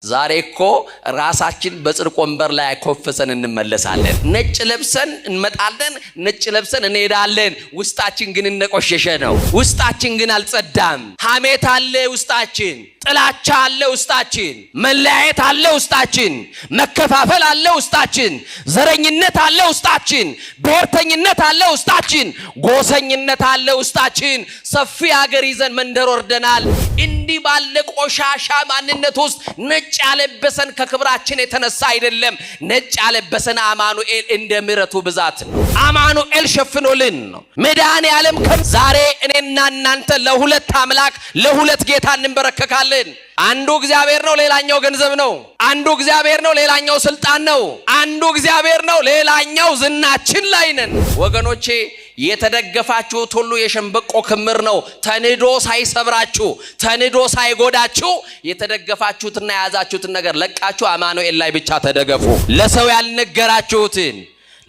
ዛሬ እኮ ራሳችን በጽድቅ ወንበር ላይ ኮፍሰን እንመለሳለን። ነጭ ለብሰን እንመጣለን፣ ነጭ ለብሰን እንሄዳለን። ውስጣችን ግን እንደቆሸሸ ነው። ውስጣችን ግን አልጸዳም። ሐሜት አለ ውስጣችን፣ ጥላቻ አለ ውስጣችን፣ መለያየት አለ ውስጣችን፣ መከፋፈል አለ ውስጣችን፣ ዘረኝነት አለ ውስጣችን፣ ብሔርተኝነት አለ ውስጣችን፣ ጎሰኝነት አለ ውስጣችን። ሰፊ ሀገር ይዘን መንደር ወርደናል። እንዲህ ባለ ቆሻሻ ማንነት ውስጥ ነጭ ያለበሰን ከክብራችን የተነሳ አይደለም። ነጭ ያለበሰን አማኑኤል እንደ ምሕረቱ ብዛት ነው። አማኑኤል ሸፍኖልን ነው። መድኃኔ ዓለም ዛሬ እኔና እናንተ ለሁለት አምላክ ለሁለት ጌታ እንበረከካለን። አንዱ እግዚአብሔር ነው፣ ሌላኛው ገንዘብ ነው። አንዱ እግዚአብሔር ነው፣ ሌላኛው ስልጣን ነው። አንዱ እግዚአብሔር ነው፣ ሌላኛው ዝናችን ላይ ነን። ወገኖቼ የተደገፋችሁት ሁሉ የሸንበቆ ክምር ነው። ተንዶ ሳይሰብራችሁ፣ ተንዶ ሳይጎዳችሁ የተደገፋችሁትና የያዛችሁትን ነገር ለቃችሁ አማኑኤል ላይ ብቻ ተደገፉ። ለሰው ያልነገራችሁትን፣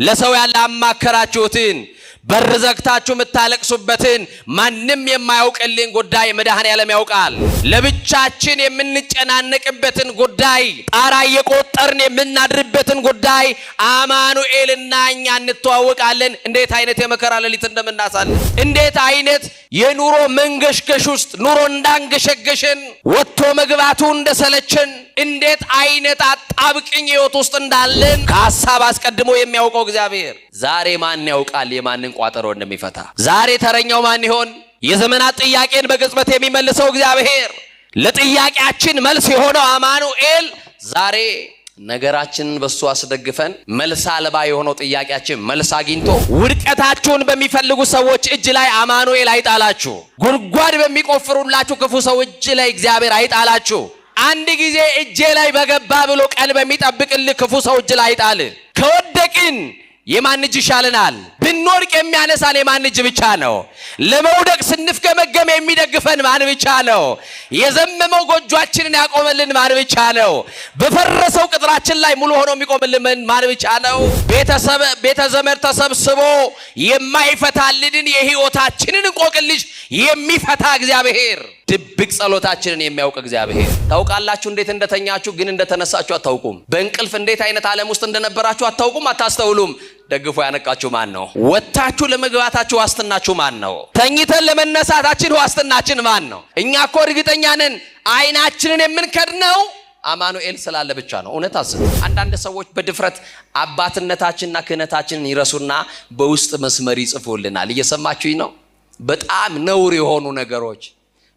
ለሰው ያላማከራችሁትን፣ በር ዘግታችሁ የምታለቅሱበትን ማንም የማያውቅልን ጉዳይ መድኃኔዓለም ያውቃል። ለብቻችን የምንጨናነቅበትን ጉዳይ፣ ጣራ እየቆጠርን የምናድርበትን ጉዳይ አማኑኤልና እኛ እንተዋወቃለን። እንዴት አይነት የመከራ ሌሊት እንደምናሳልፍ፣ እንዴት አይነት የኑሮ መንገሽገሽ ውስጥ ኑሮ እንዳንገሸገሸን፣ ወጥቶ መግባቱ እንደሰለቸን፣ እንዴት አይነት አጣብቅኝ ህይወት ውስጥ እንዳለን ከሀሳብ አስቀድሞ የሚያውቀው እግዚአብሔር። ዛሬ ማን ያውቃል የማንን ቋጠሮ እንደሚፈታ? ዛሬ ተረኛው ማን ይሆን? የዘመናት ጥያቄን በቅጽበት የሚመልሰው እግዚአብሔር፣ ለጥያቄያችን መልስ የሆነው አማኑኤል ዛሬ ነገራችንን በሱ አስደግፈን መልስ አልባ የሆነው ጥያቄያችን መልስ አግኝቶ፣ ውድቀታችሁን በሚፈልጉ ሰዎች እጅ ላይ አማኑኤል አይጣላችሁ። ጉድጓድ በሚቆፍሩላችሁ ክፉ ሰው እጅ ላይ እግዚአብሔር አይጣላችሁ። አንድ ጊዜ እጄ ላይ በገባ ብሎ ቀን በሚጠብቅልህ ክፉ ሰው እጅ ላይ አይጣል። ከወደቅን የማን እጅ ይሻለናል? ብንወድቅ የሚያነሳን የማን እጅ ብቻ ነው? ለመውደቅ ስንፍገመገም የሚደግፈን ማን ብቻ ነው? የዘመመው ጎጇችንን ያቆመልን ማን ብቻ ነው? በፈረሰው ቅጥራችን ላይ ሙሉ ሆኖ የሚቆምልን ማን ብቻ ነው? ቤተ ዘመድ ተሰብስቦ የማይፈታልንን የሕይወታችንን እንቆቅልሽ የሚፈታ እግዚአብሔር፣ ድብቅ ጸሎታችንን የሚያውቅ እግዚአብሔር። ታውቃላችሁ እንዴት እንደተኛችሁ፣ ግን እንደተነሳችሁ አታውቁም። በእንቅልፍ እንዴት አይነት ዓለም ውስጥ እንደነበራችሁ አታውቁም፣ አታስተውሉም። ደግፎ ያነቃችሁ ማን ነው? ወጥታችሁ ለመግባታችሁ ዋስትናችሁ ማን ነው? ተኝተን ለመነሳታችን ዋስትናችን ማን ነው? እኛ እኮ እርግጠኛ ነን አይናችንን የምንከድነው አማኑኤል ስላለ ብቻ ነው። እውነት አስብ። አንዳንድ ሰዎች በድፍረት አባትነታችንና ክህነታችንን ይረሱና በውስጥ መስመር ይጽፉልናል። እየሰማችሁኝ ነው? በጣም ነውር የሆኑ ነገሮች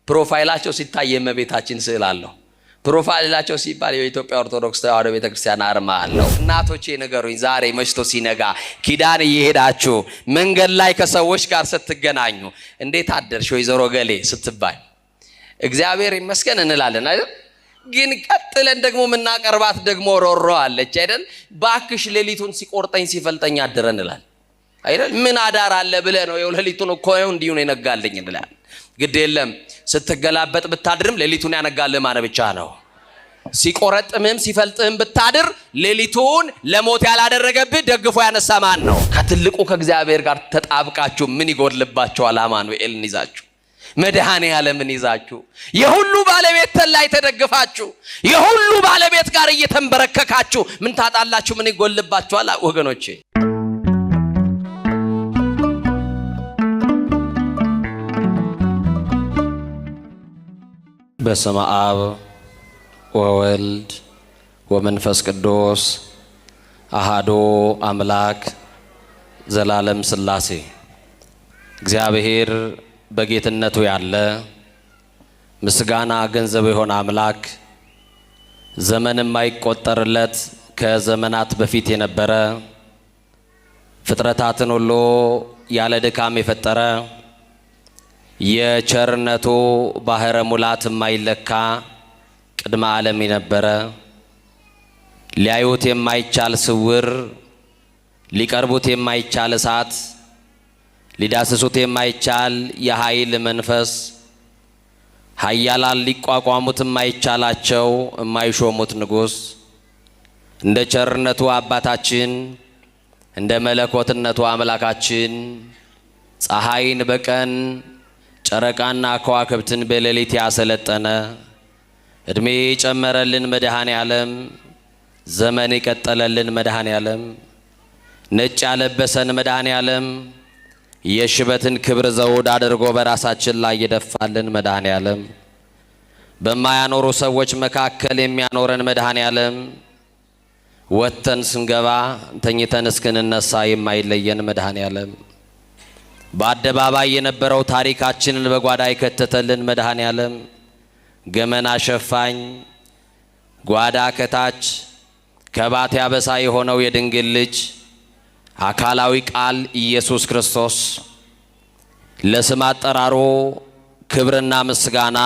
profile ኣቸው ሲታይ የእመቤታችን ስዕል አለው። Profile ኣቸው ሲባል የኢትዮጵያ ኦርቶዶክስ ተዋሕዶ ቤተክርስቲያን አርማ አለው። እናቶቼ ንገሩኝ፣ ዛሬ መሽቶ ሲነጋ ኪዳን እየሄዳችሁ መንገድ ላይ ከሰዎች ጋር ስትገናኙ እንዴት አደርሽ ወይዘሮ ገሌ ስትባል እግዚአብሔር ይመስገን እንላለን አይደል? ግን ቀጥለን ደግሞ የምናቀርባት ደግሞ ሮሮ አለች አይደል? ባክሽ ሌሊቱን ሲቆርጠኝ ሲፈልጠኝ አደረ እንላለን አይደል? ምን አዳር አለ ብለህ ነው? ይኸው ሌሊቱን እኮ እንዲሁ ነው የነጋልኝ እንላለን። ግድ የለም፣ ስትገላበጥ ብታድርም ሌሊቱን ያነጋልህ ማን ብቻ ነው? ሲቆረጥምህም ሲፈልጥህም ብታድር ሌሊቱን ለሞት ያላደረገብህ ደግፎ ያነሳ ማን ነው? ከትልቁ ከእግዚአብሔር ጋር ተጣብቃችሁ ምን ይጎድልባችኋል? አማኑኤልን ይዛችሁ፣ መድኃኔ ዓለምን ይዛችሁ፣ የሁሉ ባለቤት ላይ ተደግፋችሁ፣ የሁሉ ባለቤት ጋር እየተንበረከካችሁ ምን ታጣላችሁ? ምን ይጎድልባችኋል? ወገኖቼ። በስመ አብ ወወልድ ወመንፈስ ቅዱስ አሃዶ አምላክ ዘላለም ሥላሴ። እግዚአብሔር በጌትነቱ ያለ፣ ምስጋና ገንዘብ የሆነ አምላክ፣ ዘመን የማይቆጠርለት፣ ከዘመናት በፊት የነበረ፣ ፍጥረታትን ሁሉ ያለ ድካም የፈጠረ፣ የቸርነቱ ባህረ ሙላት የማይለካ፣ ቅድመ ዓለም የነበረ፣ ሊያዩት የማይቻል ስውር፣ ሊቀርቡት የማይቻል እሳት፣ ሊዳስሱት የማይቻል የኃይል መንፈስ፣ ኃያላን ሊቋቋሙት የማይቻላቸው የማይሾሙት ንጉሥ፣ እንደ ቸርነቱ አባታችን፣ እንደ መለኮትነቱ አምላካችን፣ ፀሐይን በቀን ጨረቃና ከዋክብትን በሌሊት ያሰለጠነ፣ እድሜ የጨመረልን መድኃኔ ዓለም፣ ዘመን የቀጠለልን መድኃኔ ዓለም፣ ነጭ ያለበሰን መድኃኔ ዓለም፣ የሽበትን ክብር ዘውድ አድርጎ በራሳችን ላይ የደፋልን መድኃኔ ዓለም፣ በማያኖሩ ሰዎች መካከል የሚያኖረን መድኃኔ ዓለም፣ ወጥተን ስንገባ ተኝተን እስክንነሳ የማይለየን መድኃኔ ዓለም፣ በአደባባይ የነበረው ታሪካችንን በጓዳ የከተተልን መድኃኔ ዓለም፣ ገመና ሸፋኝ ጓዳ ከታች ከባት ያበሳ የሆነው የድንግል ልጅ አካላዊ ቃል ኢየሱስ ክርስቶስ ለስም አጠራሩ ክብርና ምስጋና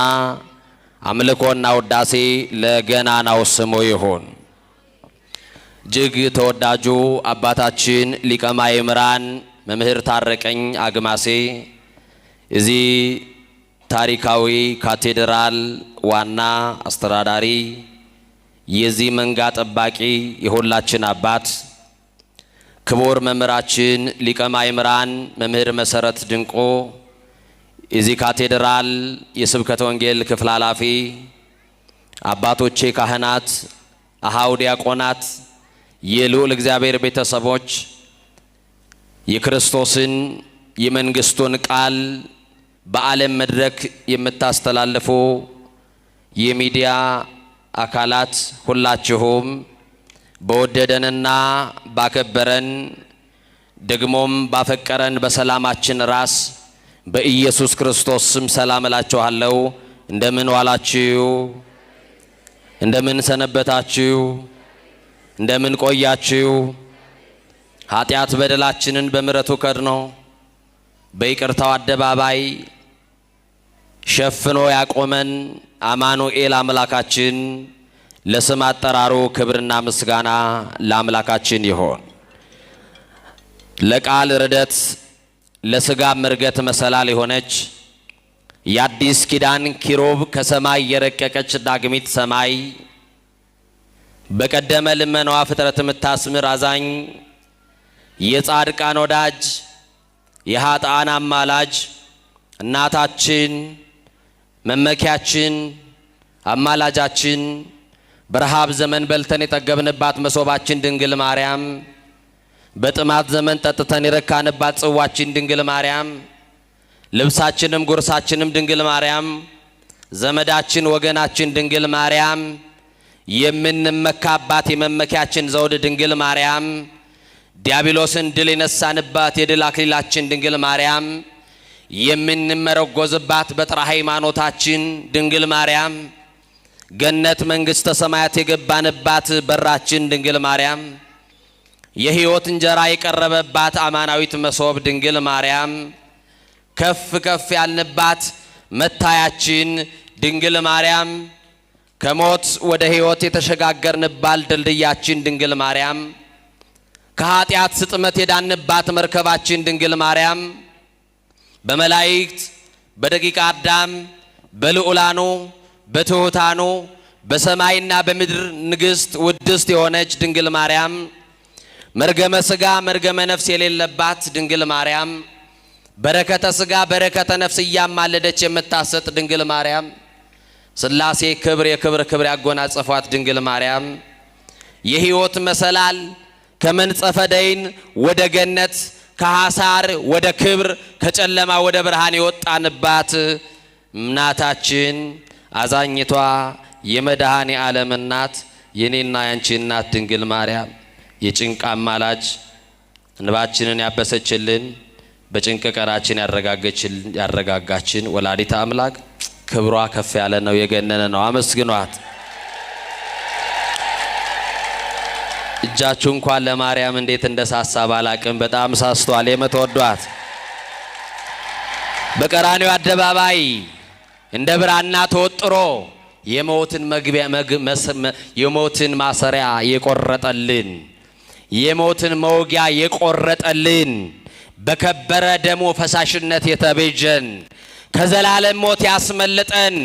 አምልኮና ውዳሴ ለገናናው ስሙ ይሁን። እጅግ ተወዳጁ አባታችን ሊቀ ማእምራን መምህር ታረቀኝ አግማሴ እዚህ ታሪካዊ ካቴድራል ዋና አስተዳዳሪ፣ የዚህ መንጋ ጠባቂ፣ የሁላችን አባት ክቡር መምህራችን ሊቀ ማእምራን መምህር መሰረት ድንቆ የዚህ ካቴድራል የስብከተ ወንጌል ክፍል ኃላፊ፣ አባቶቼ ካህናት፣ አሃው ዲያቆናት፣ የልዑል እግዚአብሔር ቤተሰቦች፣ የክርስቶስን የመንግስቱን ቃል በዓለም መድረክ የምታስተላልፉ የሚዲያ አካላት ሁላችሁም በወደደንና ባከበረን ደግሞም ባፈቀረን በሰላማችን ራስ በኢየሱስ ክርስቶስ ስም ሰላም እላችኋለሁ። እንደምን ዋላችሁ? እንደምን ሰነበታችሁ? እንደምን ቆያችሁ? ኃጢአት በደላችንን በምሕረቱ ከድኖ በይቅርታው አደባባይ ሸፍኖ ያቆመን አማኑኤል አምላካችን ለስም አጠራሩ ክብርና ምስጋና ለአምላካችን ይሆን። ለቃል ርደት ለስጋ ምርገት መሰላል የሆነች የአዲስ ኪዳን ኪሩብ ከሰማይ የረቀቀች ዳግሚት ሰማይ፣ በቀደመ ልመናዋ ፍጥረት የምታስምር አዛኝ፣ የጻድቃን ወዳጅ፣ የኃጥአን አማላጅ፣ እናታችን፣ መመኪያችን፣ አማላጃችን፣ በረሃብ ዘመን በልተን የጠገብንባት መሶባችን ድንግል ማርያም፣ በጥማት ዘመን ጠጥተን የረካንባት ጽዋችን ድንግል ማርያም፣ ልብሳችንም ጉርሳችንም ድንግል ማርያም፣ ዘመዳችን ወገናችን ድንግል ማርያም፣ የምንመካባት የመመኪያችን ዘውድ ድንግል ማርያም፣ ዲያብሎስን ድል የነሳንባት የድል አክሊላችን ድንግል ማርያም፣ የምንመረጎዝባት በጥራ ሃይማኖታችን ድንግል ማርያም፣ ገነት መንግሥተ ሰማያት የገባንባት በራችን ድንግል ማርያም፣ የሕይወት እንጀራ የቀረበባት አማናዊት መሶብ ድንግል ማርያም፣ ከፍ ከፍ ያልንባት መታያችን ድንግል ማርያም፣ ከሞት ወደ ሕይወት የተሸጋገርንባት ድልድያችን ድንግል ማርያም፣ ከኃጢአት ስጥመት የዳንባት መርከባችን ድንግል ማርያም፣ በመላእክት በደቂቀ አዳም በልዑላኑ በትሑታኑ በሰማይና በምድር ንግሥት ውድስት የሆነች ድንግል ማርያም፣ መርገመ ሥጋ መርገመ ነፍስ የሌለባት ድንግል ማርያም፣ በረከተ ሥጋ በረከተ ነፍስ እያማለደች የምታሰጥ ድንግል ማርያም፣ ሥላሴ ክብር የክብር ክብር ያጎናጸፏት ድንግል ማርያም፣ የሕይወት መሰላል ከመንጸፈ ደይን ወደ ገነት፣ ከሐሳር ወደ ክብር፣ ከጨለማ ወደ ብርሃን የወጣንባት እናታችን አዛኝቷ የመድኃኔ ዓለም እናት፣ የኔና ያንቺ እናት ድንግል ማርያም፣ የጭንቅ አማላጅ፣ እንባችንን ያበሰችልን፣ በጭንቅ ቀናችን ያረጋጋችን ወላዲተ አምላክ ክብሯ ከፍ ያለ ነው፣ የገነነ ነው። አመስግኗት። እጃችሁ እንኳን ለማርያም እንዴት እንደሳሳ ባላቅም በጣም ሳስቷል። የምትወዷት በቀራንዮ አደባባይ እንደ ብራና ተወጥሮ የሞትን መግቢያ የሞትን ማሰሪያ የቆረጠልን፣ የሞትን መውጊያ የቆረጠልን፣ በከበረ ደሙ ፈሳሽነት የተቤጀን፣ ከዘላለም ሞት ያስመለጠን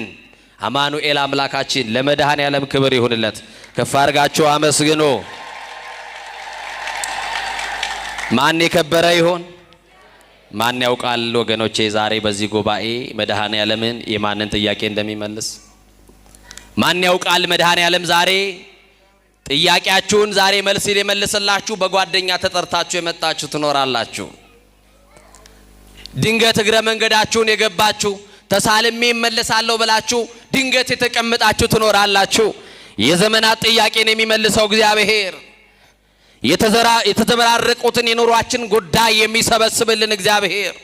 አማኑኤል አምላካችን ለመድኃኔ ዓለም ክብር ይሁንለት። ከፍ አድርጋችሁ አመስግኑ። ማን የከበረ ይሆን? ማን ያውቃል? ወገኖቼ፣ ዛሬ በዚህ ጉባኤ መድኃኔ ዓለምን የማንን ጥያቄ እንደሚመልስ፣ ማን ያውቃል? መድኃኔዓለም ዛሬ ጥያቄያችሁን ዛሬ መልስ ሊመልስላችሁ በጓደኛ ተጠርታችሁ የመጣችሁ ትኖራላችሁ። ድንገት እግረ መንገዳችሁን የገባችሁ፣ ተሳልሜ እመለሳለሁ ብላችሁ ድንገት የተቀመጣችሁ ትኖራላችሁ። የዘመናት ጥያቄን የሚመልሰው እግዚአብሔር፣ የተዘበራረቁትን የኑሯችን ጉዳይ የሚሰበስብልን እግዚአብሔር፣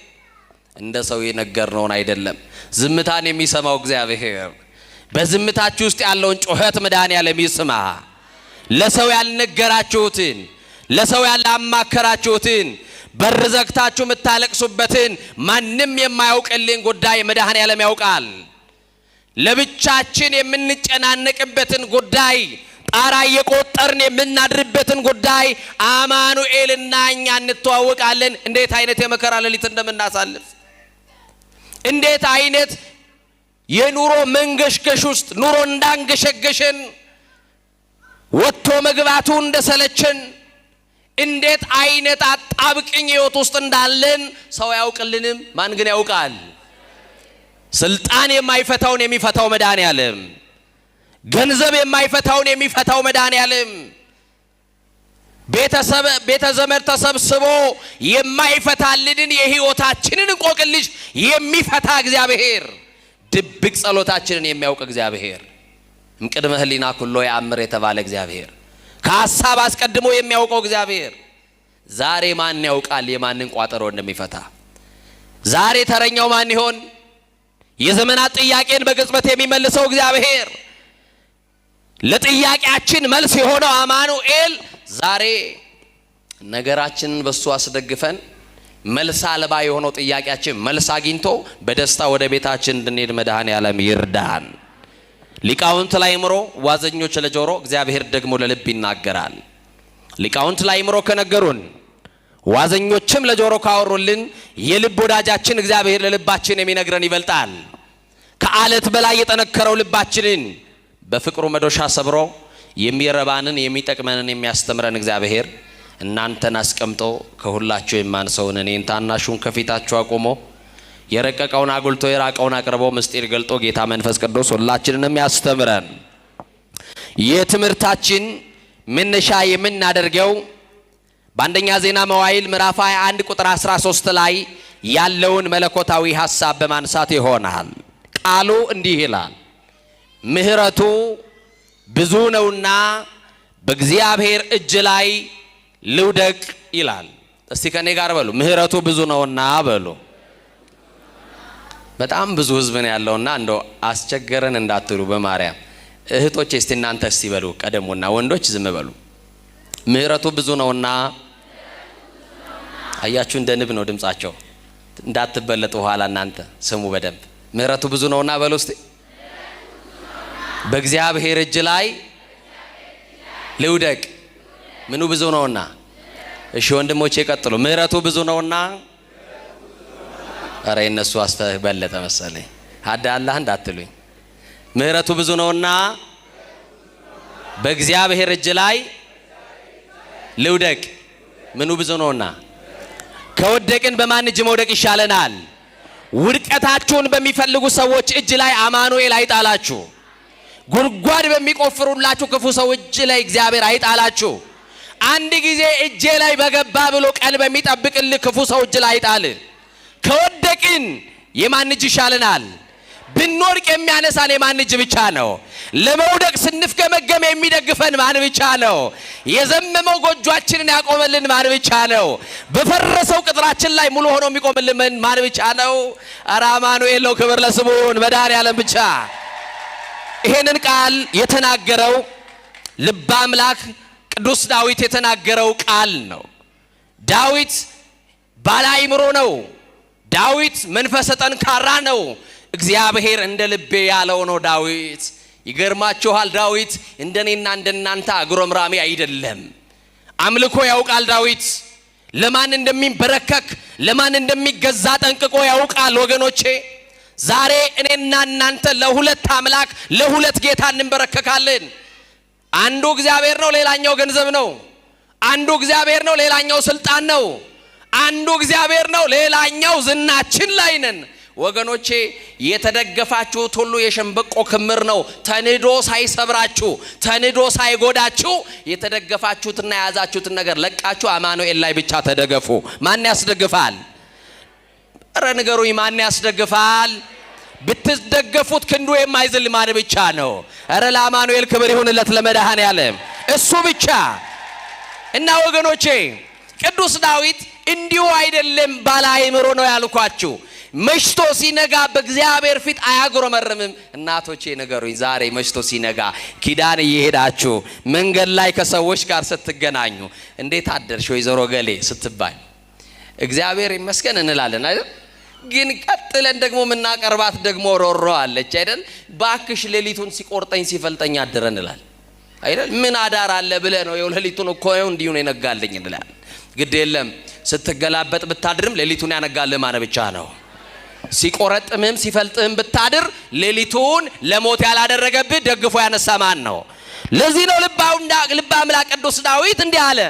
እንደ ሰው የነገርነውን አይደለም። ዝምታን የሚሰማው እግዚአብሔር በዝምታችሁ ውስጥ ያለውን ጩኸት መድኃኔዓለም ይስማ። ለሰው ያልነገራችሁትን፣ ለሰው ያላማከራችሁትን፣ በር ዘግታችሁ የምታለቅሱበትን ማንም የማያውቅልን ጉዳይ መድኃኔዓለም ያውቃል። ለብቻችን የምንጨናነቅበትን ጉዳይ፣ ጣራ እየቆጠርን የምናድርበትን ጉዳይ አማኑኤልና እኛ እንተዋወቃለን። እንዴት አይነት የመከራ ሌሊት እንደምናሳልፍ፣ እንዴት አይነት የኑሮ መንገሽገሽ ውስጥ ኑሮ እንዳንገሸገሸን፣ ወጥቶ መግባቱ እንደሰለቸን፣ እንዴት አይነት አጣብቅኝ ህይወት ውስጥ እንዳለን ሰው አያውቅልንም። ማን ግን ያውቃል? ስልጣን የማይፈታውን የሚፈታው መድኃኔዓለም፣ ገንዘብ የማይፈታውን የሚፈታው መድኃኔዓለም፣ ቤተ ዘመድ ተሰብስቦ የማይፈታልንን የህይወታችንን እንቆቅልሽ የሚፈታ እግዚአብሔር፣ ድብቅ ጸሎታችንን የሚያውቅ እግዚአብሔር፣ እምቅድመ ህሊና ኩሎ ያአምር የተባለ እግዚአብሔር፣ ከሀሳብ አስቀድሞ የሚያውቀው እግዚአብሔር ዛሬ ማን ያውቃል የማንን ቋጠሮ እንደሚፈታ? ዛሬ ተረኛው ማን ይሆን? የዘመናት ጥያቄን በቅጽበት የሚመልሰው እግዚአብሔር፣ ለጥያቄያችን መልስ የሆነው አማኑኤል ዛሬ ነገራችንን በሱ አስደግፈን መልስ አልባ የሆነው ጥያቄያችን መልስ አግኝቶ በደስታ ወደ ቤታችን እንድንሄድ መድኃኔዓለም ይርዳን። ሊቃውንት ለአእምሮ፣ ዋዘኞች ለጆሮ፣ እግዚአብሔር ደግሞ ለልብ ይናገራል። ሊቃውንት ለአእምሮ ከነገሩን፣ ዋዘኞችም ለጆሮ ካወሩልን፣ የልብ ወዳጃችን እግዚአብሔር ለልባችን የሚነግረን ይበልጣል። ከአለት በላይ የጠነከረው ልባችንን በፍቅሩ መዶሻ ሰብሮ የሚረባንን የሚጠቅመንን የሚያስተምረን እግዚአብሔር እናንተን አስቀምጦ ከሁላችሁ የማንሰውን እኔን ታናሹን ከፊታችሁ አቁሞ የረቀቀውን አጉልቶ የራቀውን አቅርቦ ምስጢር ገልጦ ጌታ መንፈስ ቅዱስ ሁላችንንም ያስተምረን። የትምህርታችን መነሻ የምናደርገው በአንደኛ ዜና መዋዕል ምዕራፍ 21 ቁጥር 13 ላይ ያለውን መለኮታዊ ሐሳብ በማንሳት ይሆናል። ቃሉ እንዲህ ይላል፣ "ምሕረቱ ብዙ ነውና በእግዚአብሔር እጅ ላይ ልውደቅ" ይላል። እስቲ ከኔ ጋር በሉ፣ "ምሕረቱ ብዙ ነውና" በሉ። በጣም ብዙ ህዝብ ነው ያለውና እንደው አስቸገረን እንዳትሉ በማርያም። እህቶቼ እስቲ እናንተ እስቲ በሉ ቀደሙና ወንዶች ዝም በሉ። "ምሕረቱ ብዙ ነውና።" አያችሁ፣ እንደ ንብ ነው ድምጻቸው። እንዳትበለጡ ኋላ እናንተ ስሙ በደንብ። "ምሕረቱ ብዙ ነውና" በሉ እስቲ። "በእግዚአብሔር እጅ ላይ ልውደቅ።" ምኑ ብዙ ነውና? እሺ ወንድሞቼ ቀጥሉ። "ምሕረቱ ብዙ ነውና።" ኧረ የእነሱ በለጠ መሰለኝ። አዳ አላህ እንዳትሉኝ። "ምሕረቱ ብዙ ነውና በእግዚአብሔር እጅ ላይ ልውደቅ።" ምኑ ብዙ ነውና? ከወደቅን በማን እጅ መውደቅ ይሻለናል? ውድቀታችሁን በሚፈልጉ ሰዎች እጅ ላይ አማኑኤል አይጣላችሁ። ጉድጓድ በሚቆፍሩላችሁ ክፉ ሰው እጅ ላይ እግዚአብሔር አይጣላችሁ። አንድ ጊዜ እጄ ላይ በገባ ብሎ ቀን በሚጠብቅልህ ክፉ ሰው እጅ ላይ አይጣል። ከወደቅን የማን እጅ ይሻለናል? ብንወድቅ የሚያነሳን የማን እጅ ብቻ ነው? ለመውደቅ ስንፍገመገም የሚደግፈን ማን ብቻ ነው? የዘመመው ጎጇችንን ያቆመልን ማን ብቻ ነው? በፈረሰው ቅጥራችን ላይ ሙሉ ሆኖ የሚቆምልን ማን ብቻ ነው? ኧረ አማኑኤል ነው። ክብር ለስሙን መድኃኔዓለም ብቻ። ይሄንን ቃል የተናገረው ልበ አምላክ ቅዱስ ዳዊት የተናገረው ቃል ነው። ዳዊት ባለ አእምሮ ነው። ዳዊት መንፈሰ ጠንካራ ነው። እግዚአብሔር እንደ ልቤ ያለው ነው ዳዊት። ይገርማችኋል፣ ዳዊት እንደኔና እንደናንተ አጉረምራሚ አይደለም። አምልኮ ያውቃል ዳዊት። ለማን እንደሚንበረከክ፣ ለማን እንደሚገዛ ጠንቅቆ ያውቃል። ወገኖቼ፣ ዛሬ እኔና እናንተ ለሁለት አምላክ፣ ለሁለት ጌታ እንንበረከካለን። አንዱ እግዚአብሔር ነው፣ ሌላኛው ገንዘብ ነው። አንዱ እግዚአብሔር ነው፣ ሌላኛው ስልጣን ነው። አንዱ እግዚአብሔር ነው፣ ሌላኛው ዝናችን ላይ ነን። ወገኖቼ የተደገፋችሁት ሁሉ የሸንበቆ ክምር ነው። ተንዶ ሳይሰብራችሁ፣ ተንዶ ሳይጎዳችሁ የተደገፋችሁትና የያዛችሁትን ነገር ለቃችሁ አማኑኤል ላይ ብቻ ተደገፉ። ማን ያስደግፋል? ኧረ ንገሩኝ፣ ማን ያስደግፋል? ብትደገፉት ክንዱ የማይዝል ማን ብቻ ነው? ኧረ ለአማኑኤል ክብር ይሁንለት ለመድኃኔዓለም እሱ ብቻ። እና ወገኖቼ ቅዱስ ዳዊት እንዲሁ አይደለም ባለ አእምሮ ነው ያልኳችሁ። መሽቶ ሲነጋ በእግዚአብሔር ፊት አያጉረመርምም። እናቶቼ ንገሩኝ፣ ዛሬ መሽቶ ሲነጋ ኪዳን እየሄዳችሁ መንገድ ላይ ከሰዎች ጋር ስትገናኙ እንዴት አደርሽ ወይዘሮ ገሌ ስትባል እግዚአብሔር ይመስገን እንላለን አይደል? ግን ቀጥለን ደግሞ የምናቀርባት ደግሞ ሮሮ አለች አይደል? ባክሽ ሌሊቱን ሲቆርጠኝ ሲፈልጠኝ አደረ እንላለን አይደል? ምን አዳር አለ ብለህ ነው? ይኸው ሌሊቱን እኮ እንዲሁ ነው የነጋልኝ እንላለን። ግድ የለም ስትገላበጥ ብታድርም ሌሊቱን ያነጋልህ ማን ብቻ ነው። ሲቆረጥምህም ሲፈልጥህም ብታድር ሌሊቱን ለሞት ያላደረገብህ ደግፎ ያነሳ ማን ነው? ለዚህ ነው ልበ አምላክ ቅዱስ ዳዊት እንዲህ አለ፣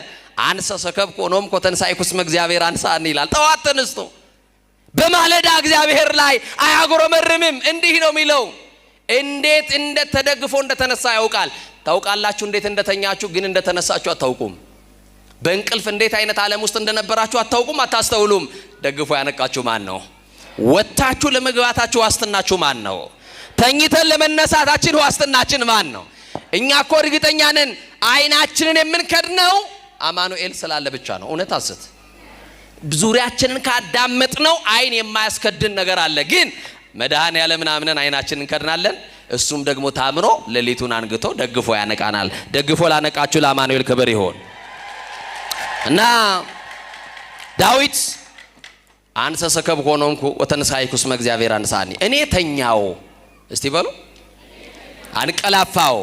አንሰ ሰከብኩ ኖምኮ ተንሣኤኩ እስመ እግዚአብሔር አንሳኒ ይላል። ጠዋት ተነስቶ በማለዳ እግዚአብሔር ላይ አያጉረመርምም። እንዲህ ነው የሚለው፣ እንዴት እንደተደግፎ እንደተነሳ ያውቃል። ታውቃላችሁ እንዴት እንደተኛችሁ፣ ግን እንደተነሳችሁ አታውቁም። በእንቅልፍ እንዴት አይነት ዓለም ውስጥ እንደነበራችሁ አታውቁም፣ አታስተውሉም። ደግፎ ያነቃችሁ ማን ነው? ወጥታችሁ ለመግባታችሁ ዋስትናችሁ ማን ነው? ተኝተን ለመነሳታችን ዋስትናችን ማን ነው? እኛ እኮ እርግጠኛ ነን አይናችንን የምንከድነው አማኑኤል ስላለ ብቻ ነው። እውነት አስት ዙሪያችንን ካዳመጥነው አይን የማያስከድን ነገር አለ። ግን መድኃኔዓለምን አምነን አይናችንን እንከድናለን። እሱም ደግሞ ታምኖ ሌሊቱን አንግቶ ደግፎ ያነቃናል። ደግፎ ላነቃችሁ ለአማኑኤል ክብር ይሆን። እና ዳዊት አንሰ ሰከብኩ ኖምኩ ወተንሣኤኩ እስመ እግዚአብሔር አንሳኒ፣ እኔ ተኛው፣ እስቲ በሉ አንቀላፋው፣